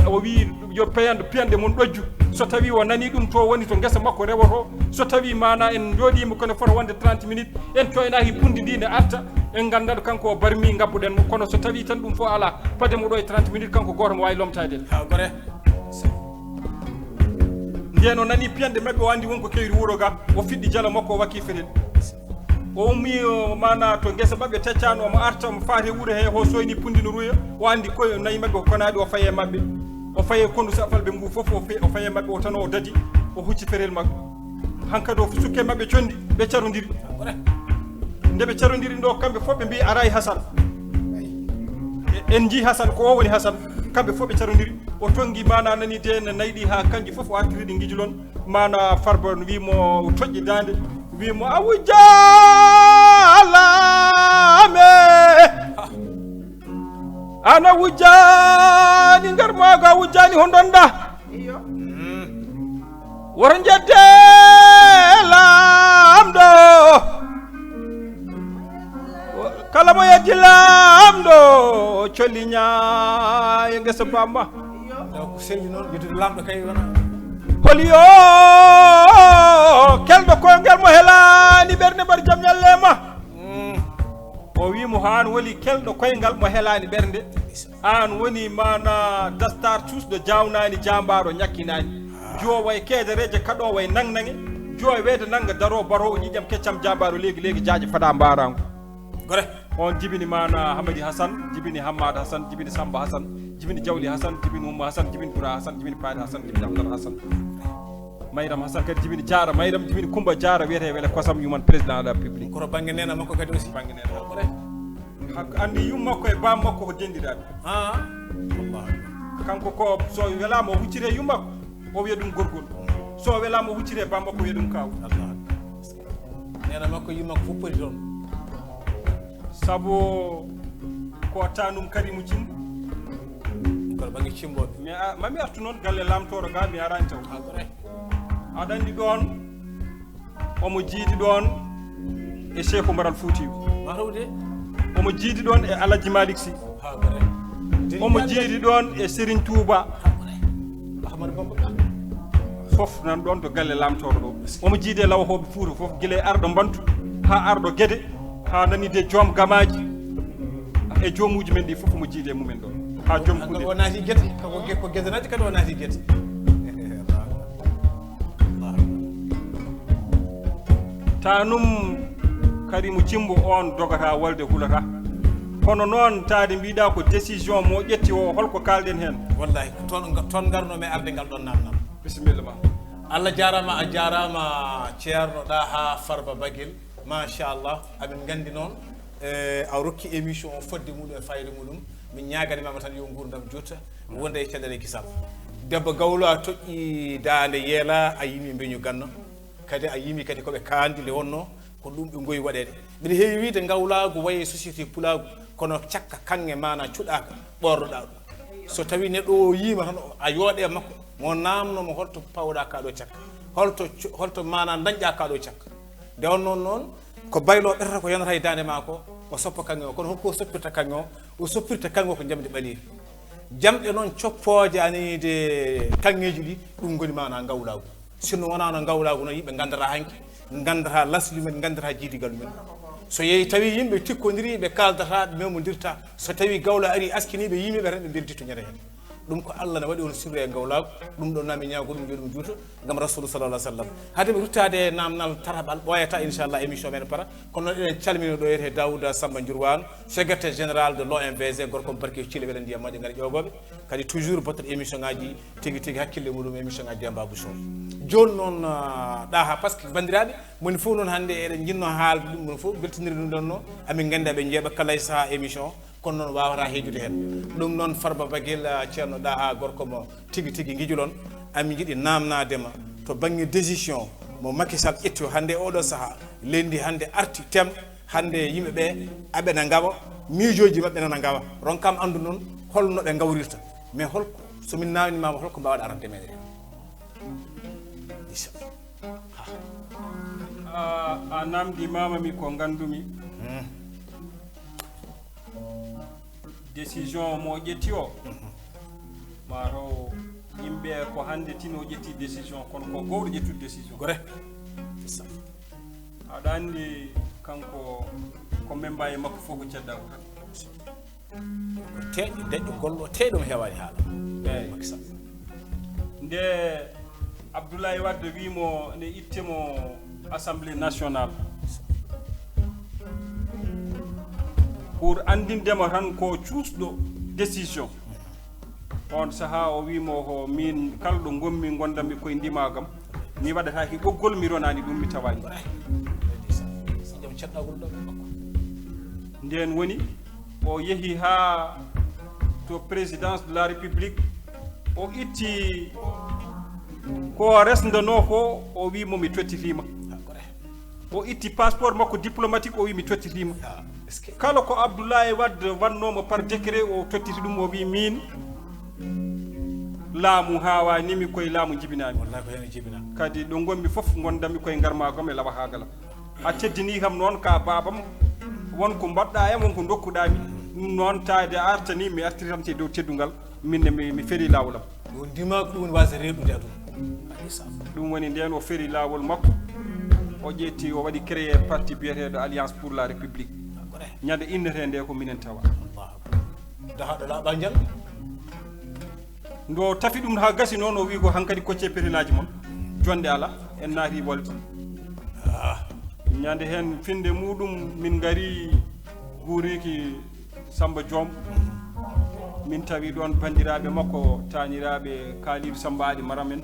O wii yo peyande, piyande mon ɗojju. So tawii o nanii ɗum to woni to ngesa makko rewoto. So tawii maana en njooɗiima kono fota wonde trente minutes. En coynaaki pundi ndi ne arta. En nganndat kanko o barmi ngabbuɗen mo. Kono so tawii tan ɗum fof alaa. Pade mo ɗo e trente minutes kanko gooto mo waawi lomtaade en. Ha, gore. Ndeen o nanii piyanɗe maɓɓe, o anndi won ko kewri wuro ga, o fiɗɗi jalo makko, o wakki fenen. O ummi, o, maana to ngesa maɓɓe teccaano, omo arta, omo faati e wuro he, o soyni pundi no ruya, o anndi koye nayi maɓɓe ko konaaɗi, o faye maɓɓe. O faye kondu safalɓe ngu fof, o fe-, o faye maɓɓe, o tan o dadi, o hucci ferel makko. Hankadi o sukke maɓɓe condi, ɓe carondiri. Nde ɓe carondiri ɗo, kamɓe fof ɓe mbii, "Aray Hasan." E-, en njii Hasan, ko o woni Hasan. Kamɓe fof ɓe carondiri. O tongi maana nani de ne nayi ɗi haa kanji fof o artiri ɗi ngijilon. Maana Farba no wii mo toƴƴi daande. Wii mo, "A wujjaalaame." Ana wujjaani ngar maago, a wujjaani ho ndonɗa. Iyo. Woto njedde laamɗo. Kala mo yeddi laamɗo, colli ñaa e ngesa bamma. Iyo. Taw ko selli noon, yeddude laamɗo kay wona. Holi o kelɗo koyngal mo helaani ɓernde mbar jam ñalle ma. Mm. O wii mo, "Haan woni kelɗo koyngal mo helaani ɓernde, Aan woni maana dastar cuusɗo jaawnani jaambaaro ñakkinaani. Joowa e keedareeje kaɗoowa e naŋ-naŋe. Joowa weede nannga daroo baroowo ñiiƴam keccam jaambaaro leegi leegi jaaƴe faɗa mbaaraango. Gore. On jibini maana Hamadi Hasan, jibini Hammad Hasan, jibini Samba Hasan, jibini Jawli Hasan, jibini Umma Hasan, jibini Bura Hasan, jibini Paari Hasan, jibini Hamdan Hasan. Mayram Hasan kadi jibini Jaara Mayram, jibini Kumba Jaara wiyetee Wele Kosam, yuman président de la République. Kono bannge neena makko kadi aussi. Bannge neena makko. Hakko anndi yum makko e baam makko ko denɗiraaɓe. Ah, wallah. Kanko ko so welaama o huccire yum makko, o wiya ɗum gorgol. So welaama o huccire baam makko, o wiya ɗum kaaw. Allah. Neena makko yum makko fof poti toon. Sabu ko tanum Karimu Cimbo. Kono bannge Cimbo. Mi a- mami artu noon galle lamtooro ga mi arani taw. Ah, gore. Aɗa anndi ɗoon omo jiidi ɗoon e Cheikh Oumar Al Fouti. Marawde. Omo jiidi ɗoon e Alhaji Malick Sy. Ha, gore. Omo jiidi ɗoon e Serigne Touba. Ha, gore. Ahmadou Bamba Ba. Fof nan ɗoon to galle lamtooro ɗo. Omo jiidi e lawhooɓe Fuuta fof, gila e arɗo Mbantu haa arɗo Gede, haa nani de joom gamaaji e joomuuji men ɗi fof omo jiidi e mumen ɗoon. Haa joom kuɗe. O naati gete, ko ge- ko gedanaaji kadi o naati gete. Tanum Karimu Cimbo on dogata walde hulata. Kono noon taade mbiɗa ko décision mo ƴetti o, holko kalɗen heen? Wallahi, ko toon, toon ngarno mi arde ngal ɗon namnal. Bisimilla ma. Allah jaaraama, a jaaraama Ceerno Ɗaha Farba Bagel. Machallah, amin nganndi noon, eh, a rokki émission o fodde muɗum e fayida muɗum. Min ñaaganimaama tan yo nguurndam jutta, wonda e caɗeele kisal. Debbo gawlo a toƴƴi daande yeela, a yimi mbeñu ganno. Kadi a yimi kadi ko ɓe kaandi nde wonno, ko ɗum ɓe ngoyi waɗeede. Mbiɗa heewi wiide ngawlaagu wayi e société pulaagu, kono cakka kaŋŋe maana cuɗaaka, ɓoornoɗaa ɗum. So tawi neɗɗo o yiima tan, a yooɗe makko, mo naamno mo holto pawɗa ka ɗo cakka, holto, holto maana dañƴa ka ɗo cakka. Nde on noon noon, ko baylo ɓetata ko yonata e daande ma ko, o soppa kaŋŋe o. Kono hokko o soppirta kaŋŋe o? O soppirta kaŋŋe o ko jamdi ɓaleeri. Jamɗe noon coppooje aniide kaŋŋeeji ɗi, ɗum ngoni maana ngawlaagu. Sinno wonaa no ngawlaagu noon, yimɓe nganndata hanki, nganndata lasli men, nganndata jiidigal men. So yehi tawi yimɓe tikkondirii, ɓe kaaldata, ɓe memondirta. So tawi gawlo ari askiniiɓe, yimiiɓe tan ɓe mbeldi to ñande heen. Ɗum ko Allah ne waɗi on sirru e ngawlaagu, ɗum ɗo nami ñaago ɗum yo ɗum juuto, ngam Rasulu sallallahu alaihi wasallam. Hade mi ruttaade e namnal tataɓal ɓooyata, inchallah, émission men para. Kono noon eɗen calmina ɗo wiyetee Daouda Samba Ndiourwane, secrétaire général de l'O M V G, gorko mo barke Cile, wela ndiyam moƴƴo ngari ƴoogooɓe. Kadi toujours battuɗo émission ngaji tigi tigi hakkille muɗum émission ngaji Demba Bousso. Jooni noon, ah, ɗa ha, par ce que banndiraaɓe, moni fof noon hannde eɗen njinnoo haalde ɗum ɗon fof, beltinirde ɗum ɗon no, amin nganndi aɓe njeeɓa kala e sahaa émission, kono noon waawata heedude heen. Ɗum noon Farba Bagel, ah, Ceerno Ɗaha gorko mo tigi tigi ngijulon, amin njiɗi naamnaade ma to bannge décision mo Macky Sall ƴetti o hannde e oɗo sahaa, leydi hannde arti tem, hannde yimɓe ɓe aɓe na ngawa, miijooji maɓɓe nana ngawa. Ronkam anndu noon holno ɓe ngawrirta. Mais holko, so min naamnimaama, holko mbaawɗa arande men heen? Inchallah. Ha. A, a namdi mama mi ko ngandumi. Hmm. Décision mo ƴetti o. Mhm. Ma taw yimɓe ko hannde tino ƴetti décision, kono ko gowɗo ƴettude décision. Gore. C'est ça. Aɗa anndi kanko ko memba e makko fof ko ceddaako tan. Ko teeƴo, deƴƴo, gollo, teeɗo mo heewaani haala. Eey. Macky Sall. Nde Abdoulaye Wade wi mo ne itte mo Assemblée nationale pour anndinde mo tan ko cuusɗo décision. On sahaa o wi mo ko min kala ɗo ngonmi, ngondanmi koye ndimagam, mi waɗata he ɓoggol, mi ronani ɗum, mi tawani. Nden woni o yehi ha to présidence de la République, o itti ko resndano ko, o wi mo mi tottitima. O itti passeport makko diplomatique, o wi mi tottitima. Kala ko Abdoulaye Wade wannoomo par décret, o tottiti ɗum, o wi min laamu haawanimi, koye laamu jibinami. Wallahi ko heen o jibina. Kadi ɗo ngonmi fof, ngondanmi koye ngarmagam e lawahagalam. A teddini kam noon ka babam, won ko mbaɗɗa e won ko dokkuɗami. Ɗum noon taade a artani, mi artiri tan e dow teddungal, min ne mi, mi feri lawolam. Ɗum ndima ko ɗum woni wasde reeɗude aduna. Ɗum woni nden o feri laawol makko, o ƴetti, o waɗi créé parti biyeteeɗo Alliance pour la République. Ñande innetee nde ko minen tawa. Allahu akbar. Haɗo laaɓa njal. Ndo tafi ɗum haa gasi noon, o wi ko hankadi koccee perilaaji mon. Jonde ala, en naati wolde. Ñande heen finde muɗum min ngari guuriki Samba Joom. Min tawi ɗoon banndiraaɓe makko, taaniraaɓe Kaaliidu Samba Ali Maram en.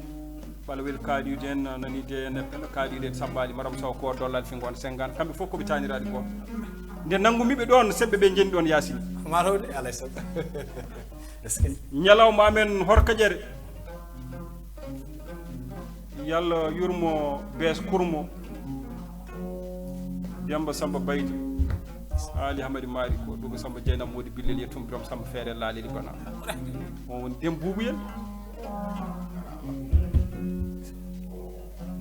Walla wel Kaaliidu en, nani de en, Kaaliidu en Samba Ali Maram Sow ko dollal fi ngoon sengan. Kamɓe fof ko ɓe taaniraaɓe goon. Nde nanngumi ɓe ɗoon, seɓɓe ɓe njendi ɗoon Yaasin. Maa tawde alay sago. Est-ce que? Ñalawma amen horkaƴere. Yalla yurmo bees kurmo. Demba Samba Baydi. Ali Hamadi Mari ko Duga Samba Jeynam Modi Billel Yettum Birom Samba Feere Laaliri Bana. On woni dem buubu en.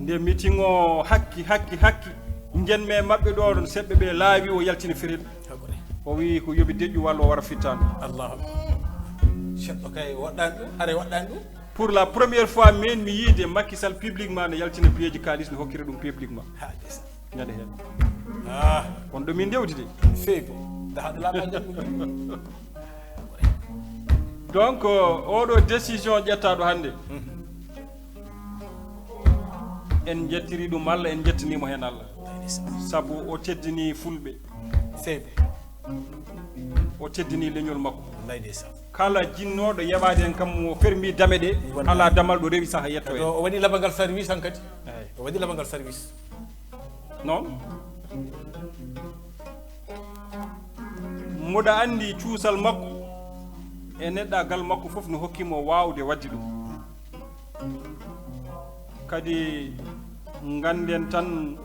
Nde meeting o hakki, hakki, hakki, njenmi e maɓɓe ɗo, ɗon seɓɓe ɓe laawi, o yaltina ferel. O wi ko yoɓi deƴƴu walla o wara fittaandu. Allah. Seɗɗo kay waɗɗaani ɗum, haray waɗɗaani ɗum. Pour la première fois, min mi yiide Macky Sall publiquement ne yaltina biyeeji kaalis, ne hokkira ɗum publiquement. Ha, ndeysan. Ñande heen. Ah. On ɗo min ndewdi de. Feewi ko. Daha ɗo laaɓa janngo. Donc, euh, oɗo décision ƴettaɗo hannde. Mhm. En njettiri ɗum Allah, en njettanimo heen Allah. Ndeysan. Sabu o teddini fulɓe. Feewi. O teddini leñol makko. Wallay ndeysan. Kala jinnooɗo yeɓaade en kam, mo fermi dame ɗe, wallay. Alaa damal ɗo rewi saha yetto en. O waɗi labangal service han kadi. Eey. O waɗi labangal service. Noon? Mboɗa anndi cuusal makko e neɗɗagal makko fof no hokkimo waawde waɗde ɗum. Kadi ngannden tan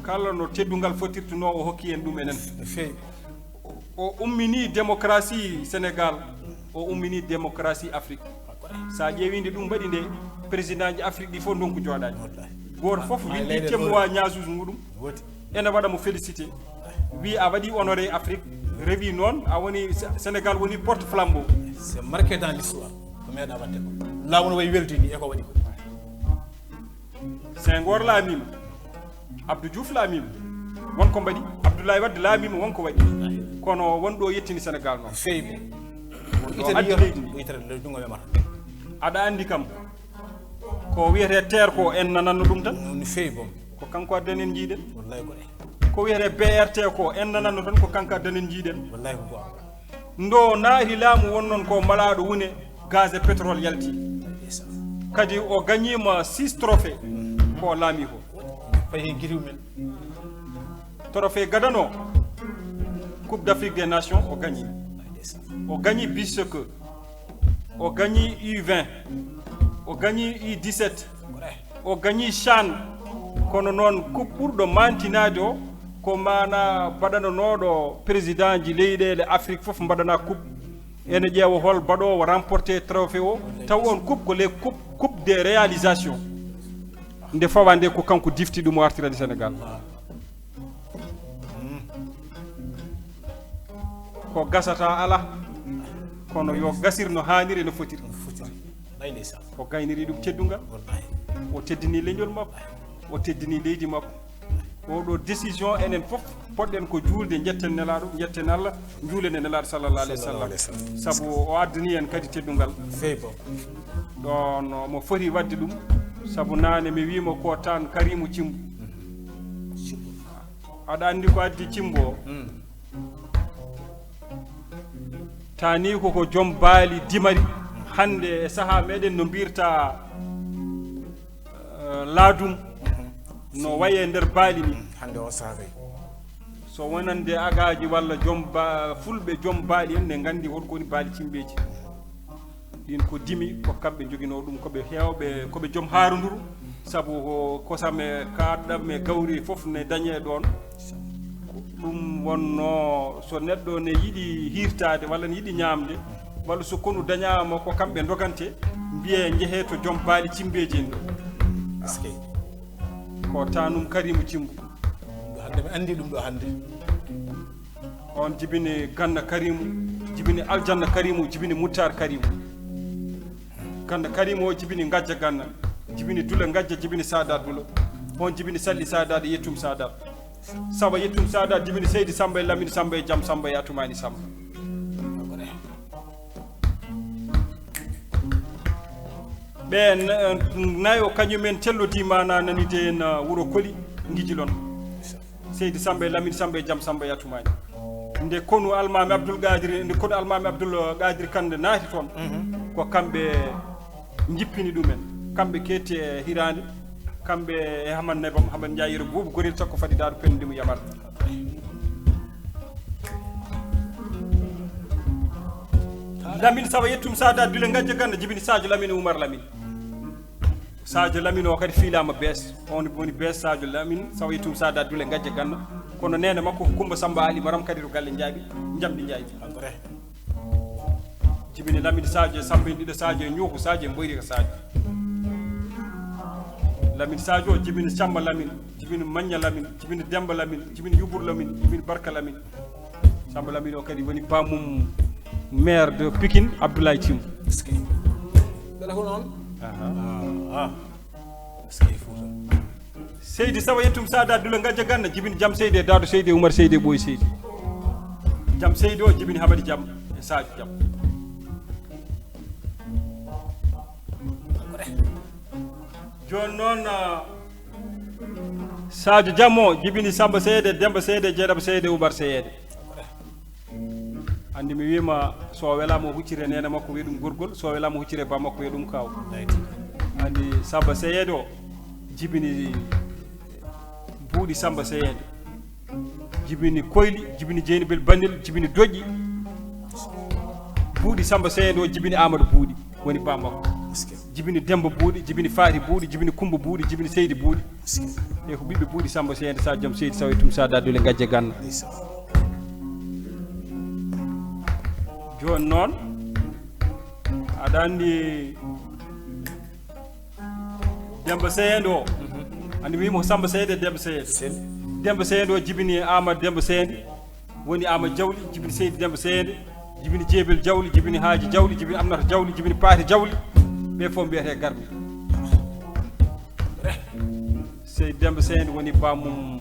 kala no teddungal fotirtunoo o hokki en ɗum enen. No feewi. O ummini démocratie Sénégal, o ummini démocratie Afrique. Sa ƴeewi nde ɗum mbaɗi nde, président ji Afrique ɗi fof ndonku jooɗaani. Wallahi. Gooto fof windi témoignage uji muɗum. Ene waɗa mo félicité. Wi a waɗi honoré Afrique, rewi noon a woni Sé-, Sénégal woni porte flambeau. C'est marqué dans l'histoire. Ko meeɗa waɗde ko. Laamu no wayi weldini e ko waɗi ko. Senghor laamiima. Abdou Diouf laamiima. Won ko mbaɗi. Abdoulaye Wade laamiima, won ko waɗi. Kono won ɗo yettini Sénégal noon. Feewi. Won ɗo addi leydi ndi. Aɗa anndi kam, ko wiyetee terre ko en nananno ɗum tan. No feewi boom. Ko kanko addan en njiiɗen. Wallay ko ɗe. Ko wiyetee B R T ko en nananno tan, ko kanko addan en njiiɗen. Wallay ko goonga. Ndo naati laamu won noon ko malaaɗo wune, gaz e pétrole yalti. Kadi o gañiima six trophée ko laami ko. Fayi heen gitiw men. Trophée gadano, Coupe d'Afrique des Nations o gañi. O gañi beach soccer. O gañi U vingt. O gañi U dix-sept. O gañi CHAN. Kono noon, coupe ɓurɗo maantinaade o, ko maana baɗanonooɗo président ji leyɗeele Afrique fof mbaɗana coupe. Ene ƴeewa hol baɗoowo remporté trophée o. Taw on coupe ko les coupe, coupe des réalisations. Nde fawa nde ko kanko difti ɗum o artirani Sénégal. Ko gasata ala, kono yo gasir no haaniri, no fotiri. Ɓay ndeysaan. O gayniri ɗum teddungal. Wallahi. O teddini leñol makko. O teddini leydi makko. Oɗo décision enen fof poɗɗen ko juulde, njetten Nelaaɗo, njetten Allah, njuulen e Nelaaɗo sallallahu alayhi wa sallam. Sallallahu alayhi wa sallam. Sabu o addani en kadi teddungal. Feewi boom. Ɗon mo foti waɗde ɗum, sabu naane mi wiima ko tan Karimu Cimbu. Aɗa anndi ko addi Cimbo? Mm. Taani ko, ko joom baali dimari. Hannde e sahaa meɗen no mbirta, eh, laadum. Mhm. No waye nder baali ni. Mm, hannde o sahaa kay. So wonande agaaji walla joom ba-, fulɓe joom baali en ne nganndi hol ko woni baali cimbeeji. Ɗin ko dimi, ko kamɓe njoginoo ɗum, ko ɓe heewɓe, ko ɓe joom haarunduru. Sabu ko kosam e kaaɗɗam e gawri fof ne dañee ɗoon. Ɗum wonnoo so neɗɗo ne yiɗi hiirtaade walla ne yiɗi ñaamde, walla so konu dañaama ko kamɓe ndogante, mbiyee njehee to joom baali cimbeeji en ɗo. Eskey. Ko tanum Karimu Cimbu. Ɗum ɗo hannde mi anndi ɗum ɗo hannde. On jibini Ganna Karimu, jibini Aljanna Karimu, jibini Muttar Karimu. Ganna Karimu o jibini Ngajja Ganna, jibini Dula Ngajja, jibini Sada Dula. On jibini Salli Sada e Yettum Sada. Samba Yettum Sada jibini Seydi Samba e Lamine Samba e Jam Samba e Atumani Samba. Ɓe n- nayo kañumen cellodii maanaa nanide en, uh, wuro Koli, Ngijilon. Seydi Samba e Lamine Samba e Jam Samba e Atumaani. Nde konu Almaami Abdul Qadir, nde konu Almaami Abdul Qadir Kande naati toon, ko kamɓe njippini ɗumen. Kamɓe keetti e hiraande, kamɓe e Hamad Nebam, Hamad Njaay Yero Buubu, Gorel Sakko Fadi Daaru Pennde mo Yamar. Lamine Sawa yettum Saada Dule Ngajja Ganna, jibini Sadio Lamine Oumar Lamine. Sadio Lamine o kadi fiilaama bees. On woni bees Sadio Lamine Sawa yettum Saada Dule Ngajja Ganna. Kono neene makko ko Kumba Samba Ali Maram kadi to galle Njaaɓi, Njamdi Njaaɓi. Jibini Lamine Sadio e Samba en ɗiɗo Sadio e Ñuuku Sadio e Mboyri ko Sadio. Lamine Sadio o jibini Samba Lamine, jibini Mañña Lamine, jibini Demba Lamine, jibini Yubur Lamine, jibini Barka Lamine. Samba Lamine o kadi woni bamum maire de Pikine, Abdoulaye Thim. Est-ce que? Beɗa ko noon? Aha. Ah, ah. Est-ce que Fouta? Seydi Sawa yettum Saada Dula Ngajja Ganna, jibini Jam Seydi e Daado Seydi e Oumar Seydi e Ɓooy Seydi. Jam Seydi o jibini Hamadi Jam e Sadio Jam. Jooni noon, ah, Sadio Jam o jibini Samba Seyede, Demba Seyede, Jeeɗaba Seyede, Ubar Seyede. Anndi mi wiima, so o welaama o huccire neene makko, wiya ɗum gorgol, so o welaama o huccire ba makko, wiya ɗum kaaw. Anndi Samba Seyede o jibini buuɗi Samba Seyede. Jibini Koyli, jibini Jeynibel Banel, jibini Doƴƴi. Buuɗi Samba Seyede o jibini Amadou Buuɗi, woni ba makko. Jibini Demba Buuɗi, jibini Faati Buuɗi, jibini Kumba Buuɗi, jibini Seydi Buuɗi. E ko ɓiɓɓe buuɗi Samba Seyede, Sadio Jam Seydi Saw e Tum Saada Dule Ngajje Ganna. Jooni noon, aɗa anndi Demba Seyede o, anndi mi wiimo ko Samba Seyede e Demba Seyede. Demba Seyede o jibini Amadou Demba Seyede, woni Amadou Jawli, jibini Seydi Demba Seyede, jibini Jeebel Jawli, jibini Haaji Jawli, jibini Amnata Jawli, jibini Paate Jawli. Ɓe fof mbiyetee Garmi. Seydi Demba Seyede woni bamum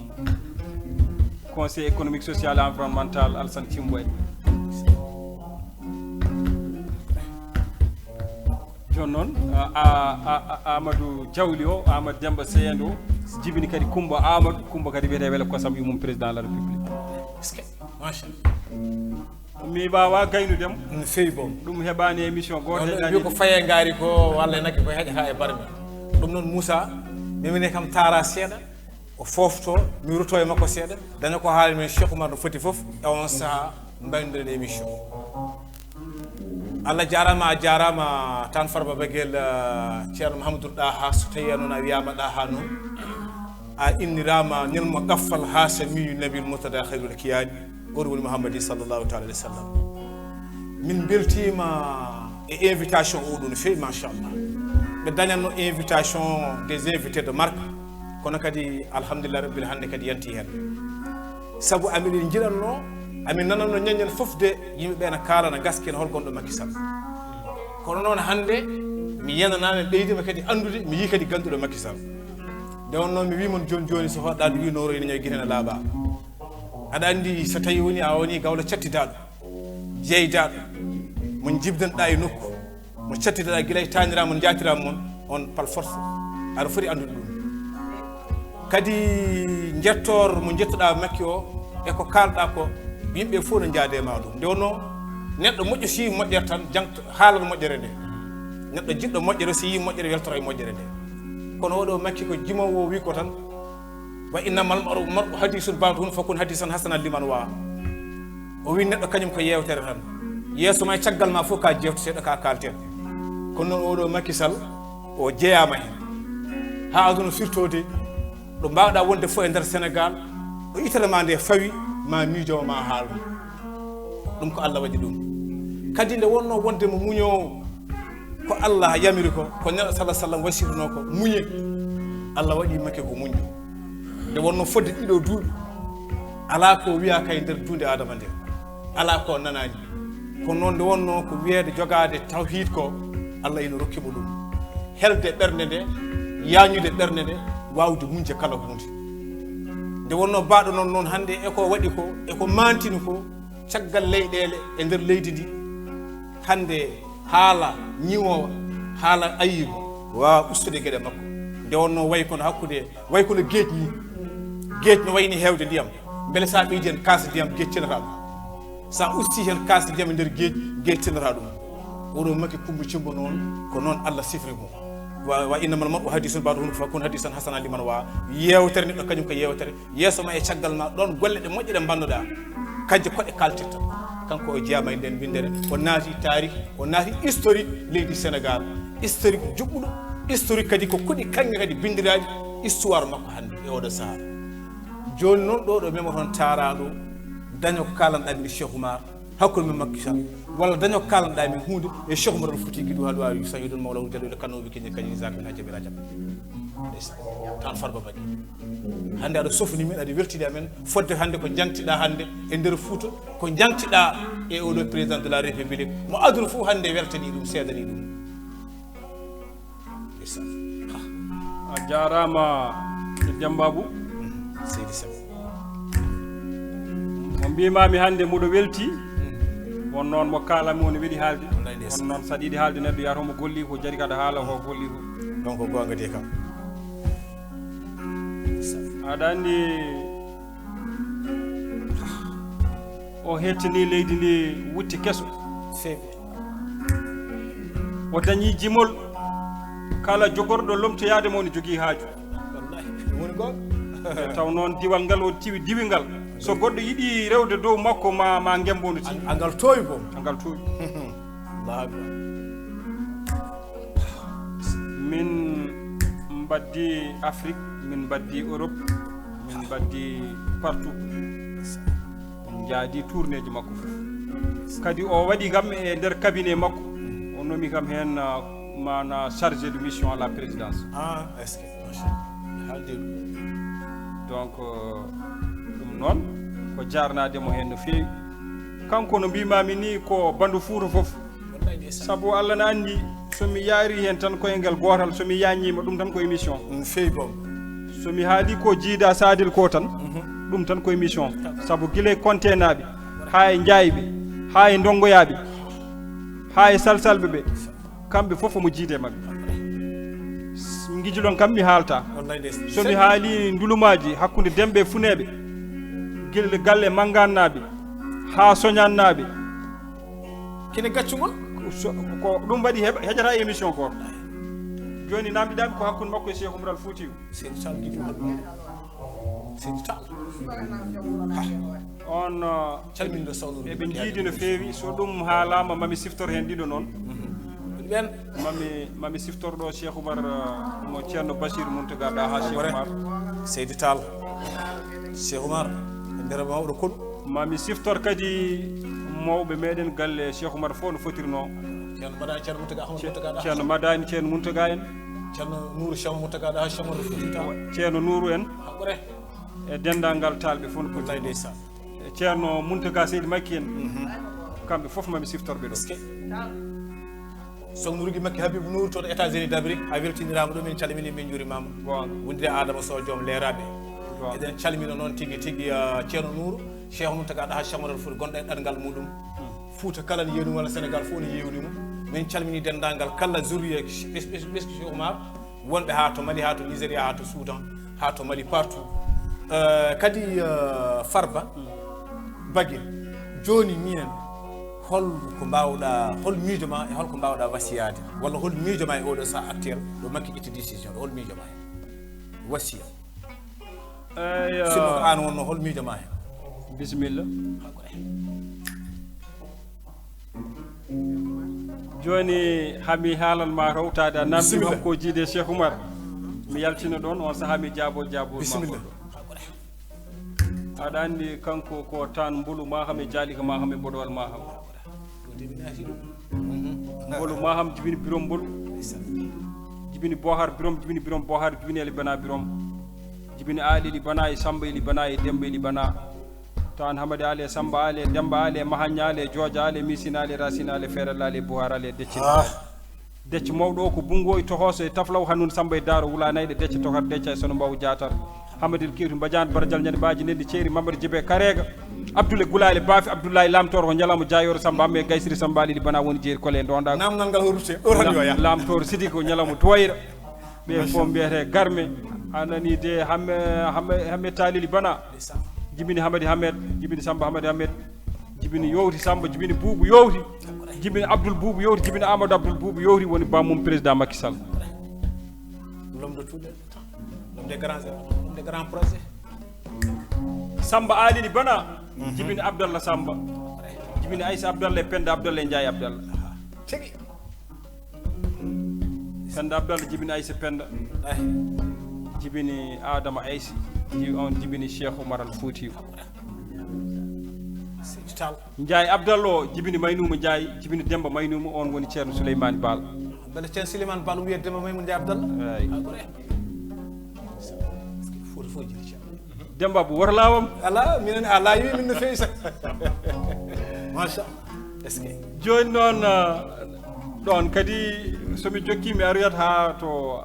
Conseil économique, social et environnemental, Alassane Thimbo en. Jooni noon, a, a, a, a, Amadou Jawli o, Amadou Demba Seyede o, jibini kadi Kumba Amadou, Kumba kadi wiyetee wele kosam yummum président de la République. Est-ce que? Machallah. Mi waawa gaynude mo. No feewi boom. Ɗum heɓaani émission gooto. Noon heɓaani wi ko faye ngaari ko walla e nagge ko heƴata e barmi. Ɗum noon Moussa, mimine kam taara seeɗa, o foofto, mi rutto e makko seeɗa, daña ko haali men Cheikh Oumar no foti fof, e on saha mbaynoɗen émission. Allah jaaraama, a jaaraama, tan Farba Bagel, eh, Ceerno Mahamadou Ɗaha, so tawii noon a wiyaama Ɗaha noon, a inniraama nelmo gaffal Haasamiyu Nabil Murtada Khairul Kiyaani, oɗo woni Muhammadi sallallahu taala alayhi wa sallam. Min mbeltiima e invitation oɗo no feewi, machallah. Ɓe dañatno invitation des invités de marque, kono kadi alhamdulillah rabbil hannde kadi yanti heen. Sabu amin njiɗatno, amin nanatno ñaññal fof de yimɓe ɓe na kaalana gaskina hol gonɗo Macky Sall. Kono noon hannde mi yenanaani ɓeydima kadi anndude, mi yii kadi ganduɗo Macky Sall. Nde wonno mi wii mon jooni jooni so hoɗɗaade wi nooro ina ñawi gite na laaɓa. Aɗa anndi so tawi woni a woni gawlo cattidaaɗo, jeydaaɗo, mo jibdanɗa e nokku, mo cattidaaɗa gila e taaniraaɓe mon, njaatiraɓe mon, on par force aɗa foti anndude ɗum. Kadi njettoor mo njettuɗa Makki o e ko kaalɗa ko, yimɓe fof no njaade ma ɗum. Nde wonno neɗɗo moƴƴo si moƴƴere tan jangto haalata moƴƴere nde. Neɗɗo jiɗɗo moƴƴere si yi moƴƴere weltoto e moƴƴere nde. Kono oɗo Makki ko jimowo wi ko tan, wa innamal mar'u, mar'u hadisun ba'duhu fakun hadisan hasanan liman wa. O wi neɗɗo kañum ko yewtere tan. Yeeso ma e caggal ma fof ka jewteteɗo ka kalteɗo. Kono noon oɗo Macky Sall o jeeyama hen. Ha aduna firtode ɗo mbawɗa wonde fof e nder Sénégal, ɗo itere ma nde fawi ma miijo ma haal. Ɗum ko Allah waɗi ɗum. Kadi nde wonno wonde mo muñoowo, ko Allah yamiri ko, ko Nelɗo sallallahu alaihi wasallam wasiytuno ko, muñe. Allah waɗi Makki ko muñɗo. Nde wonno fodde ɗiɗo duuɓi, alaa ko wiyaaka e nder duunde Adama nde, alaa ko nanaani. Kono noon nde wonno ko wiyeede jogaade tawhiid ko, Allah ina rokki mo ɗum. Helde ɓernde nde, yaañude ɓernde nde, waawde muñde kala huunde. Nde wonno baaɗo noon, noon hannde e ko waɗi ko, e ko maantini ko, caggal leyɗeele e nder leydi ndi, hannde haala ñiwoowa, haala ayiiba, Waawa ustude geɗe makko. Nde wonnoo way kono hakkunde, way kono geej ni. Geej no wayni heewde ndiyam. Mbele so a ɓeydi heen kaas ndiyam, geej celataa ɗum. So a usti heen kaas ndiyam e nder geej, geej celataa ɗum. Oɗo Makki Kummba Cimbo noon, ko noon Allah sifri mo. Wa, wa innamal mar'u hadisun ba'dahu, fa kun hadisan hasanan liman wa. Yeewtere neɗɗo kañum ko yeewtere. Yeeso ma e caggal ma, ɗoon golle ɗe moƴƴe ɗe mbannoɗaa, kanje koɗe kaltirta. Kanko o jeyaama e nden winndere, o naati taarih, o naati historique leydi Sénégal, historique juɓɓuɗo, historique kadi ko kuɗi kaŋŋe kadi binndiraaɗi histoire makko hannde e oɗo sahaa. Jooni noon ɗo ɗo memo toon taaraaɗo, daño ko kaalanɗaa min Cheikh Oumar, hakkunde men Makki Sall, walla daño ko kaalanɗaa min huunde e Cheikh Oumar Al Fouti Guido Hadou Ayou Sahidoul Mawla Wul Jalil Kano Wiki Ñi Kañi Zak Min Hajabi Rajab. Ndeysaan. Tan Farba Bagi. Hannde aɗa sofni min, aɗa weltini amen, fodde hannde ko njaŋtiɗaa hannde e nder Fuuta, ko njaŋtiɗaa e oɗo président de la République, mo aduna fof hannde weltanii ɗum, seedanii ɗum. Ndeysaan. Ha. A jaaraama, Demba Abou. Seydi Sow. Mo mbiimaami hannde muɗo welti, won noon mo kaalami woni weɗi haalde. Wallaay ndeysaan. Won noon saɗa yiɗi haalde neɗɗo yahata omo golli ko jari kadi haala ko golli ko. Donc ko goonga de kam. Aɗa anndi o hettini leydi ndi wutte keso. Feewi. O dañi jimol kala jogorɗo lomtoyaade mo ne jogii haaju. Wallahi, ɗum woni goonga. Nde taw noon diwal ngal o tiwi diwi ngal. So goɗɗo yiɗi rewde dow makko ma, ma ngembo no tiwi. An-, angal toowi boom. Angal toowi. Allahu Akbar. Min mbaddi Afrique, min mbaddi Europe, min mbaddi partout. Min njaadi tournéeji makko fof. Kadi o waɗi kam e nder cabinet makko, o nomi kam heen, ah, mana chargé de mission à la présidence. Ah, est-ce que, machallah. Haalde ɗum. Donc, euh, ɗum noon, ko jaarnaade mo heen no feewi. Kanko no mbiimaami ni ko bandu Fuuta fof. Wallaay ndeysaan. Sabu Allah na anndi, so mi yaari heen tan koye ngal gootal, so mi yaññiima ɗum tan ko émission. Ɗum feewi boom. So mi haali ko jiida saadil ko tan, mhm, ɗum tan ko émission. Sabu gila e kontenaaɓe, haa e njaayɓe, haa e ndonngoyaaɓe, haa e salsalɓe ɓe, kamɓe fof omo jiida e maɓɓe. S-, ngijilon kam mi haalta. Wallaay ndeysaan. So mi haali ndulumaaji hakkunde Demɓe e Funeeɓe, gila galle Manngannaaɓe, haa Soñannaaɓe, kine gaccungol. So, ko ɗum waɗi heɓa, heƴata émission gooto. Jooni namdiɗaami ko hakkunde makko e Cheikh Oumar Al Foutiyou. Seydi Tall Guido Hadou. Seydi Tall. Ha. On, uh, calminɗo Sow Nour eɓe njiidi no feewi. So ɗum haalaama, mami siftor heen ɗiɗo noon. Mhm. Ɓen. Mami, mami siftor ɗo Cheikh Oumar, uh, mo Ceerno Bachir Mountaga Daha Cheikh Oumar. Seydi Tall. Cheikh Oumar, e nder mawɗo konu. Ma mi siftor kadi mawɓe meɗen galle Cheikh Oumar fof no fotirno. Ceerno Madani, Ceerno Mountaga Ahmad Ce-, Mountaga Daha. Ceerno Madani, Ceerno Mountaga en. Ceerno Nouru, Cheikh Mountaga Daha, Cheikh Oumar Fouti Tall. Ceerno Nouru en. Haɓɓore. E denndaangal taalɓe fof no fotirno. Wallaay ndeysaan. E Ceerno Mountaga Seydi Makki en. Mhm. Kamɓe fof ma mi siftor ɓe ɗo. Est-ce que? Sokhna Rougui Makki Habibou Nour to États-Unis d'Afrique, a weltiniraama ɗum, en calminii, min njuurimaama. Goonga. Wondude Adama Sow, joom leeraaɓe. Goonga. Eɗen calmina noon tigi tigi, ah, Ceerno Nour, Cheikh Mountaga Daha, Cheikh Oumar Al Fouti, gonɗo e ɗanngal muɗum. Hmm. Fuuta kala ne yewnii mo, walla Sénégal fof ne yewnii mo. Min calminii denndaangal kala zurriya ɓes-, ɓes-, ɓesngu Cheikh Oumar, wonɓe haa to Mali, haa to Nigéria, haa to Soudan, haa to Mali, partout. Euh, kadi, euh, Farba, hmm, Bagel, jooni minen, hol ko mbaawɗaa, hol miijo ma e hol ko mbaawɗaa wasiyaade, walla hol miijo ma e oɗo sahaa actuel ɗo Makki ƴetti décision ɗo, hol miijo ma heen? Wasiya. Eey, sinno ko, ah, aan wonnoo, hol miijo ma heen? Bisimilla. Jooni, hami haalan ma rewtaade, a namdi, bisimilla, kam ko jiide Cheikh Oumar. Mi yaltina ɗoon, on sahaa mi jaabo jaabo ma. Bisimilla. Aɗa anndi kanko ko tan mbolu ma kam e jaali ka ma kam e mboɗowal ma kam. Mbolu ma kam jibini birom mbolu. Jibini Bohar birom, jibini birom Bohar, jibini Eli Bana birom. Jibini Aali Eli Bana e Samba Eli Bana e Demba Eli Bana. Tan Hamadi Aali e Samba Aali e Demba Aali e Mahaña Aali e Jooja Aali e Misin Aali e Rasin Aali e Feerel Aali e Buhar Aali e Deccel. Ah. Decce mawɗo o ko Bunngo e Tohoso e Taflaw, Hannun Samba e Daaro Wulaanayɗe, Decce Tokar, Decce e Sono Mbaw Jaatar. Hamadil Kewti Badiane, Baradial Ñande Ɓaaji, Ndenndi Ceeri, Mamadou Jebe Karega, Abdoulaye Gulaali Baafi, Abdoulaye Lamtooro ko ñalawma Jaayooro Samba, Amme Gaysiri Samba, Alidi Bana woni jeeri kole e ndonda. Namdal ngal o rutte, ɗo tan yo yaa. Lamtooro Sidi ko ñalawma Tuwayra. Ɓe fof mbiyete Garme, a nani de Hamme, Hamme, Hamme Talili Bana, jibini Hamadi Hamed, jibini Samba Hamadi Hamed, jibini Yowti Samba, jibini Buubu Yowti, jibini Abdoul Buubu Yowti, jibini Amadou Abdoul Buubu Yowti, woni bammum président Macky Sall. L'homme de tous les temps, l'homme des grands, l'homme des grands projets. Samba Alidi Bana, jibini Abdallah Samba, jibini Aïssa Abdallah e Penda Abdallah e Ndiaye Abdallah. Tigi. Penda Abdallah jibini Aïssa Penda. Jibini Adama Aïssa. Jibi on jibini Cheikh Oumar Al Foutiyou. Seydi Tall. Ndiaye Abdallah o jibini Maynuma Ndiaye, jibini Demba Maynuma, on woni Ceerno Souleymane Baal. Bele Ceerno Souleymane Baal wiye Demba Maynuma Ndiaye Abdallah. Eyi. Ah, gore. Foto fof jibini Ceerno. Demba Abou, woto laawam. Ala, minen a laawi min no feewi sa. Machallah. Est-ce que? Jooni noon, ah, ɗon kadi so mi jokki mi aroyat haa to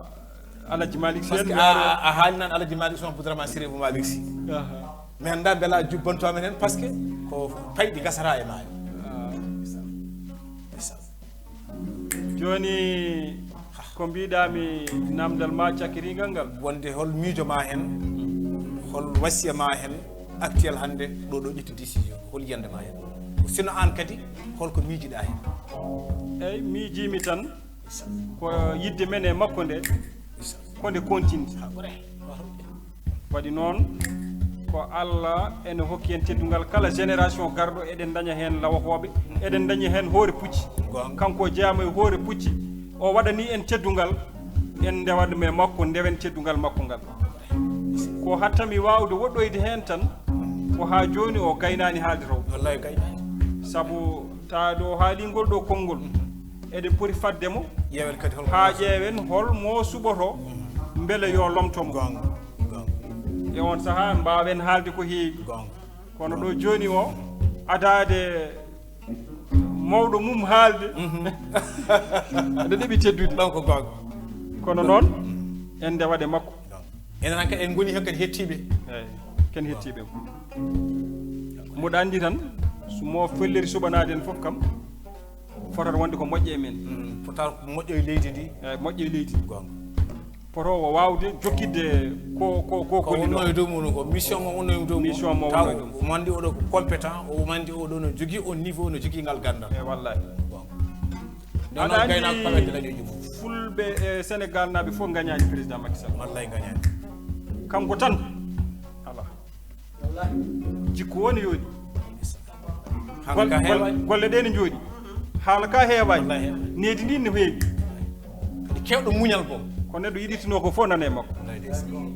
Alaji Malik Sy. Parce que a, a haali nan Alaji Malik Sy, Abdourahmane Siré Malik Sy. Aha. Mi annda mbela jubbanto amen heen, parce que ko payɗi gasata e maayo. Ah. Jooni, ko mbiɗa mi namdal ma cakkiringal ngal? Wonde hol miijo ma heen, hol wasiya ma heen, actuel hannde ɗo, ɗo ƴetti décision, hol yiyannde ma heen? Sino aan kadi, holko miijiɗa heen? Eyi, miijimi tan ko yidde men e makko nde, ko nde continue. Waɗi noon, ko Allah ene hokki en teddungal, kala génération garɗo eɗen daña heen lawakooɓe, eɗen daña heen hoore pucci. Goonga. Kanko o jeyaama e hoore pucci, o waɗani en teddungal, en ndewat me makko, ndewen teddungal makko ngal. Ko hattami waawde woɗɗoyde heen tan, ko haa jooni o gaynaani haalde taw. Wallahi gaynaani. Sabu taade o haalingol ɗo konngol, eɗen poti fadde mo, ƴeewen kadi hol haa ƴeewen hol mo suɓoto, mbele yo lomto mo. Goonga, goonga. E on sahaa mbaawen haalde ko heewi. Goonga. Kono ɗo jooni o, adaade mawɗo mum haalde, mhm, ene ɗeɓi teddude. Ɗon ko goonga. Kono noon, en ndewa e makko. Enen han kadi en ngoni heen kadi hettiiɓe. Eeyi, ken hettiiɓe. Mboɗo anndi tan, so mo felliri suɓanaade en fof kam, fotata wonde ko moƴƴo e men. Mm, fotata ko moƴƴo e leydi ndi. Eeyi, moƴƴo e leydi. Goonga. Fotoowo waawde jokkitde ko, ko, ko, ko golli wonno ɗo e dow mum, ko mission mo wonno e dow mum. Mission mo taw wonno e dow mum. O mandi oɗo ko compétent, o mandi oɗo no jogii on niveau, no jogii ngal ganndal. Eeyi, wallahi. Bon. Aɗa anndi fulɓe e Sénégal naaɓe fof ngañaani président Macky Sall. Wallahi ngañaani. Kanko tan. Ala. Jikku o ne yooɗi. Haala ka heewaani. Golle ɗe ne njooɗi. Haala ka heewaani. Wallahi heewaani. Needi ndi ne heewi. Kadi kewɗo muñal ko. Ko neɗɗo yiɗitinoo ko fof nana e makko. Wallahi ndeysaan.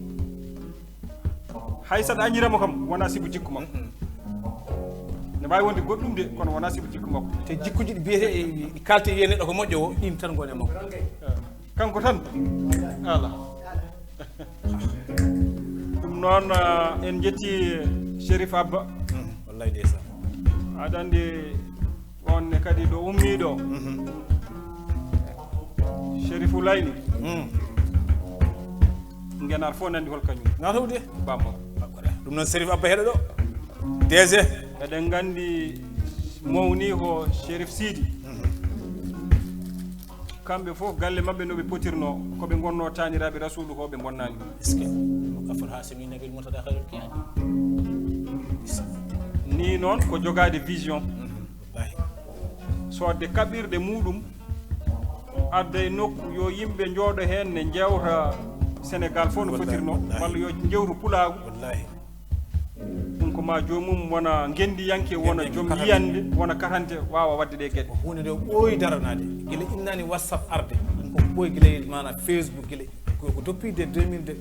Hay so aɗa añira mo kam, wonaa sibu jikku makko. Mm-mm. Ne waawi wonde goɗɗum de, kono wonaa sibu jikku makko. Te jikkuuji ɗi mbiyetee, ɗi kaltee wiye neɗɗo ko moƴƴo o, ɗin tan ngoni e makko. Kanko tan? Ala. Ɗum noon, ah, en njetti Chérif Abba. Mm, wallahi ndeysaan. Aɗa anndi on ne kadi ɗo ummiiɗo. Mhm. Chérif Oulayni. Mm. Ngenaar fof nanndi hol kañum. Na tawde. Bamma. Ɗum noon Chérif Abba heɗo ɗo. D G. Eɗen nganndi mawni ko Chérif Sidi. Mhm. Kamɓe fof galle maɓɓe no ɓe potirnoo, ko ɓe ngonnoo taaniraaɓe Rasuulu ko ɓe mbonnaani. Est-ce que? Mo kafal haa semi nabil murtada khairul kiyani. Ni noon ko jogaade vision. Mhm. Wallahi. Soodde kaɓirɗe muɗum adda e nokku yo yimɓe njooɗo heen ne njewta Sénégal fof no fotirnoo, wallahi, walla yo njewtu pulaagu. Wallahi. Ɗum ko ma joomum wona ngenndiyanke, wona joom yiyannde, wona katante, waawa waɗde ɗe geɗe. Ko huunde nde o ɓooyi daranaade. Gila innaani WhatsApp arde. Ɗum ko ɓooyi gila e maanaam Facebook gila. Ko, ko depuis de deux mille deux.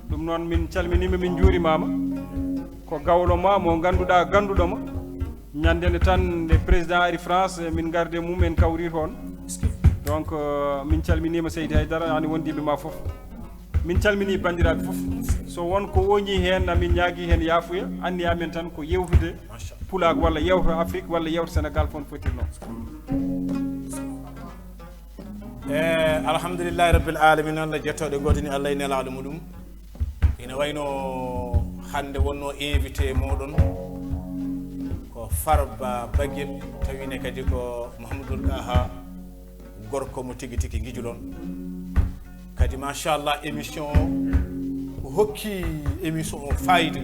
Ɗum noon min calminiima, min njuurimaama. Ko gawlo ma mo ngannduɗaa, gannduɗo ma. Ñande nde tan nde président ari France, min ngarde mum en kawri toon. Donc, euh, min calminiima Seydi Haydara, ani wondiiɓe ma fof. Min calminii banndiraaɓe fof. So won ko ooñii heen, amin ñaagii heen yaafuya, anniya amen tan ko yewtude pulaar walla yewta Afrique walla yewta Sénégal fof no fotirnoo. E alhamdulillahi rabbil alamin, Allah jettooɗo e gootini Allah e nelaaɗo muɗum. Ina wayno hannde wonno invité moɗon ko Farba Baguel, tawine kadi ko Mouhamadou Daha, gorko mo tigi tigi ngijulon. Kadi machallah, émission o, o hokki émission o fayida.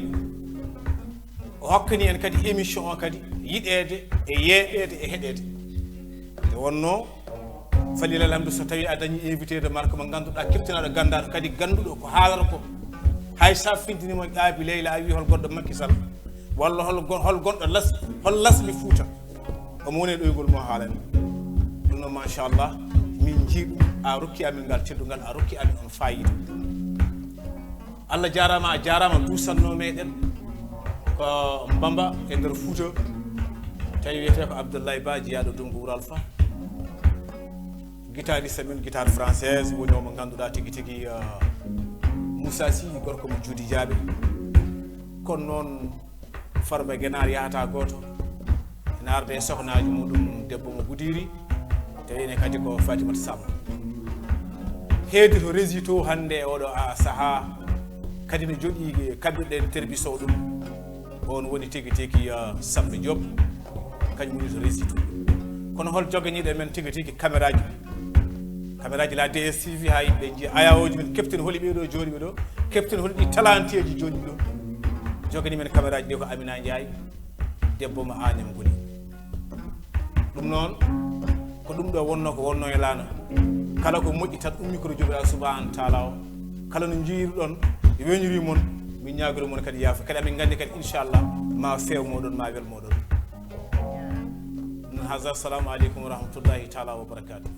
O hokkani en kadi émission o kadi yiɗeede e yeeɓeede e heɗeede. Nde wonno, falil alhamdu, so tawi a dañi invité de marque mo ngannduɗaa, keptinaaɗo, ganndaɗo, kadi gannduɗo ko haalata ko, hay sa findinima ƴaabi Leyla, a wi hol goɗɗo Macky Sall, walla hol gon-, hol gonɗo las-, hol lasli Fuuta, omo woni e ɗoygol mo haalani. Ɗum noon, machallah, min njii ɗum, a rokki amin ngal teddungal, a rokki amin on fayida. Allah jaaraama, a jaaraama, duusanno meɗen ko Mbamba e nder Fuuta, tawi wiyetee ko Abdoulaye Ba, jiyaaɗo Dungu Wuro Alfa. Guitariste men, guitare française, woni omo ngannduɗaa tigi tigi, uh, Moussa Sy, gorko mo Juudi Jaaɓe. Kono noon, Farba Genaar yahata gooto, ene arda e sohnaaji muɗum, debbo mo Gudiri, tawi ene kadi ko Fatimata Samb. Heedi to régie to hannde e oɗo a sahaa, kadi ne jooɗii kaɓirɗe en terbiso ɗum. On woni tigi tigi, uh, Sambe Diop, kañum woni to régie to. Kono hol joganiiɗo men tigi tigi caméra ji? Caméra ji la D S T V, haa yimɓe njiya ayawooji men, kepten holi ɓee ɗo jooɗiiɓe ɗo, kepten holi ɗi talentueji jooɗiiɓe ɗo. Jogani men caméra ji ɗi ko Amina Ndiaye, debbo mo Agnam Gounass. Ɗum noon, ko ɗum ɗo wonno, ko wonno e laana. Kala ko moƴƴi tan ummi ko to Joomiraaɗo Subhaanahu wa Taala o. Kala no njiiruɗon, weñiri mon, min ñaagori mon kadi yaafo. Kadi amin nganndi kadi, inchallah, ma feew moɗon, ma wel moɗon. Ɗum noon, haza, assalamu aleykum wa rahmatullahi taala wa barakatuh.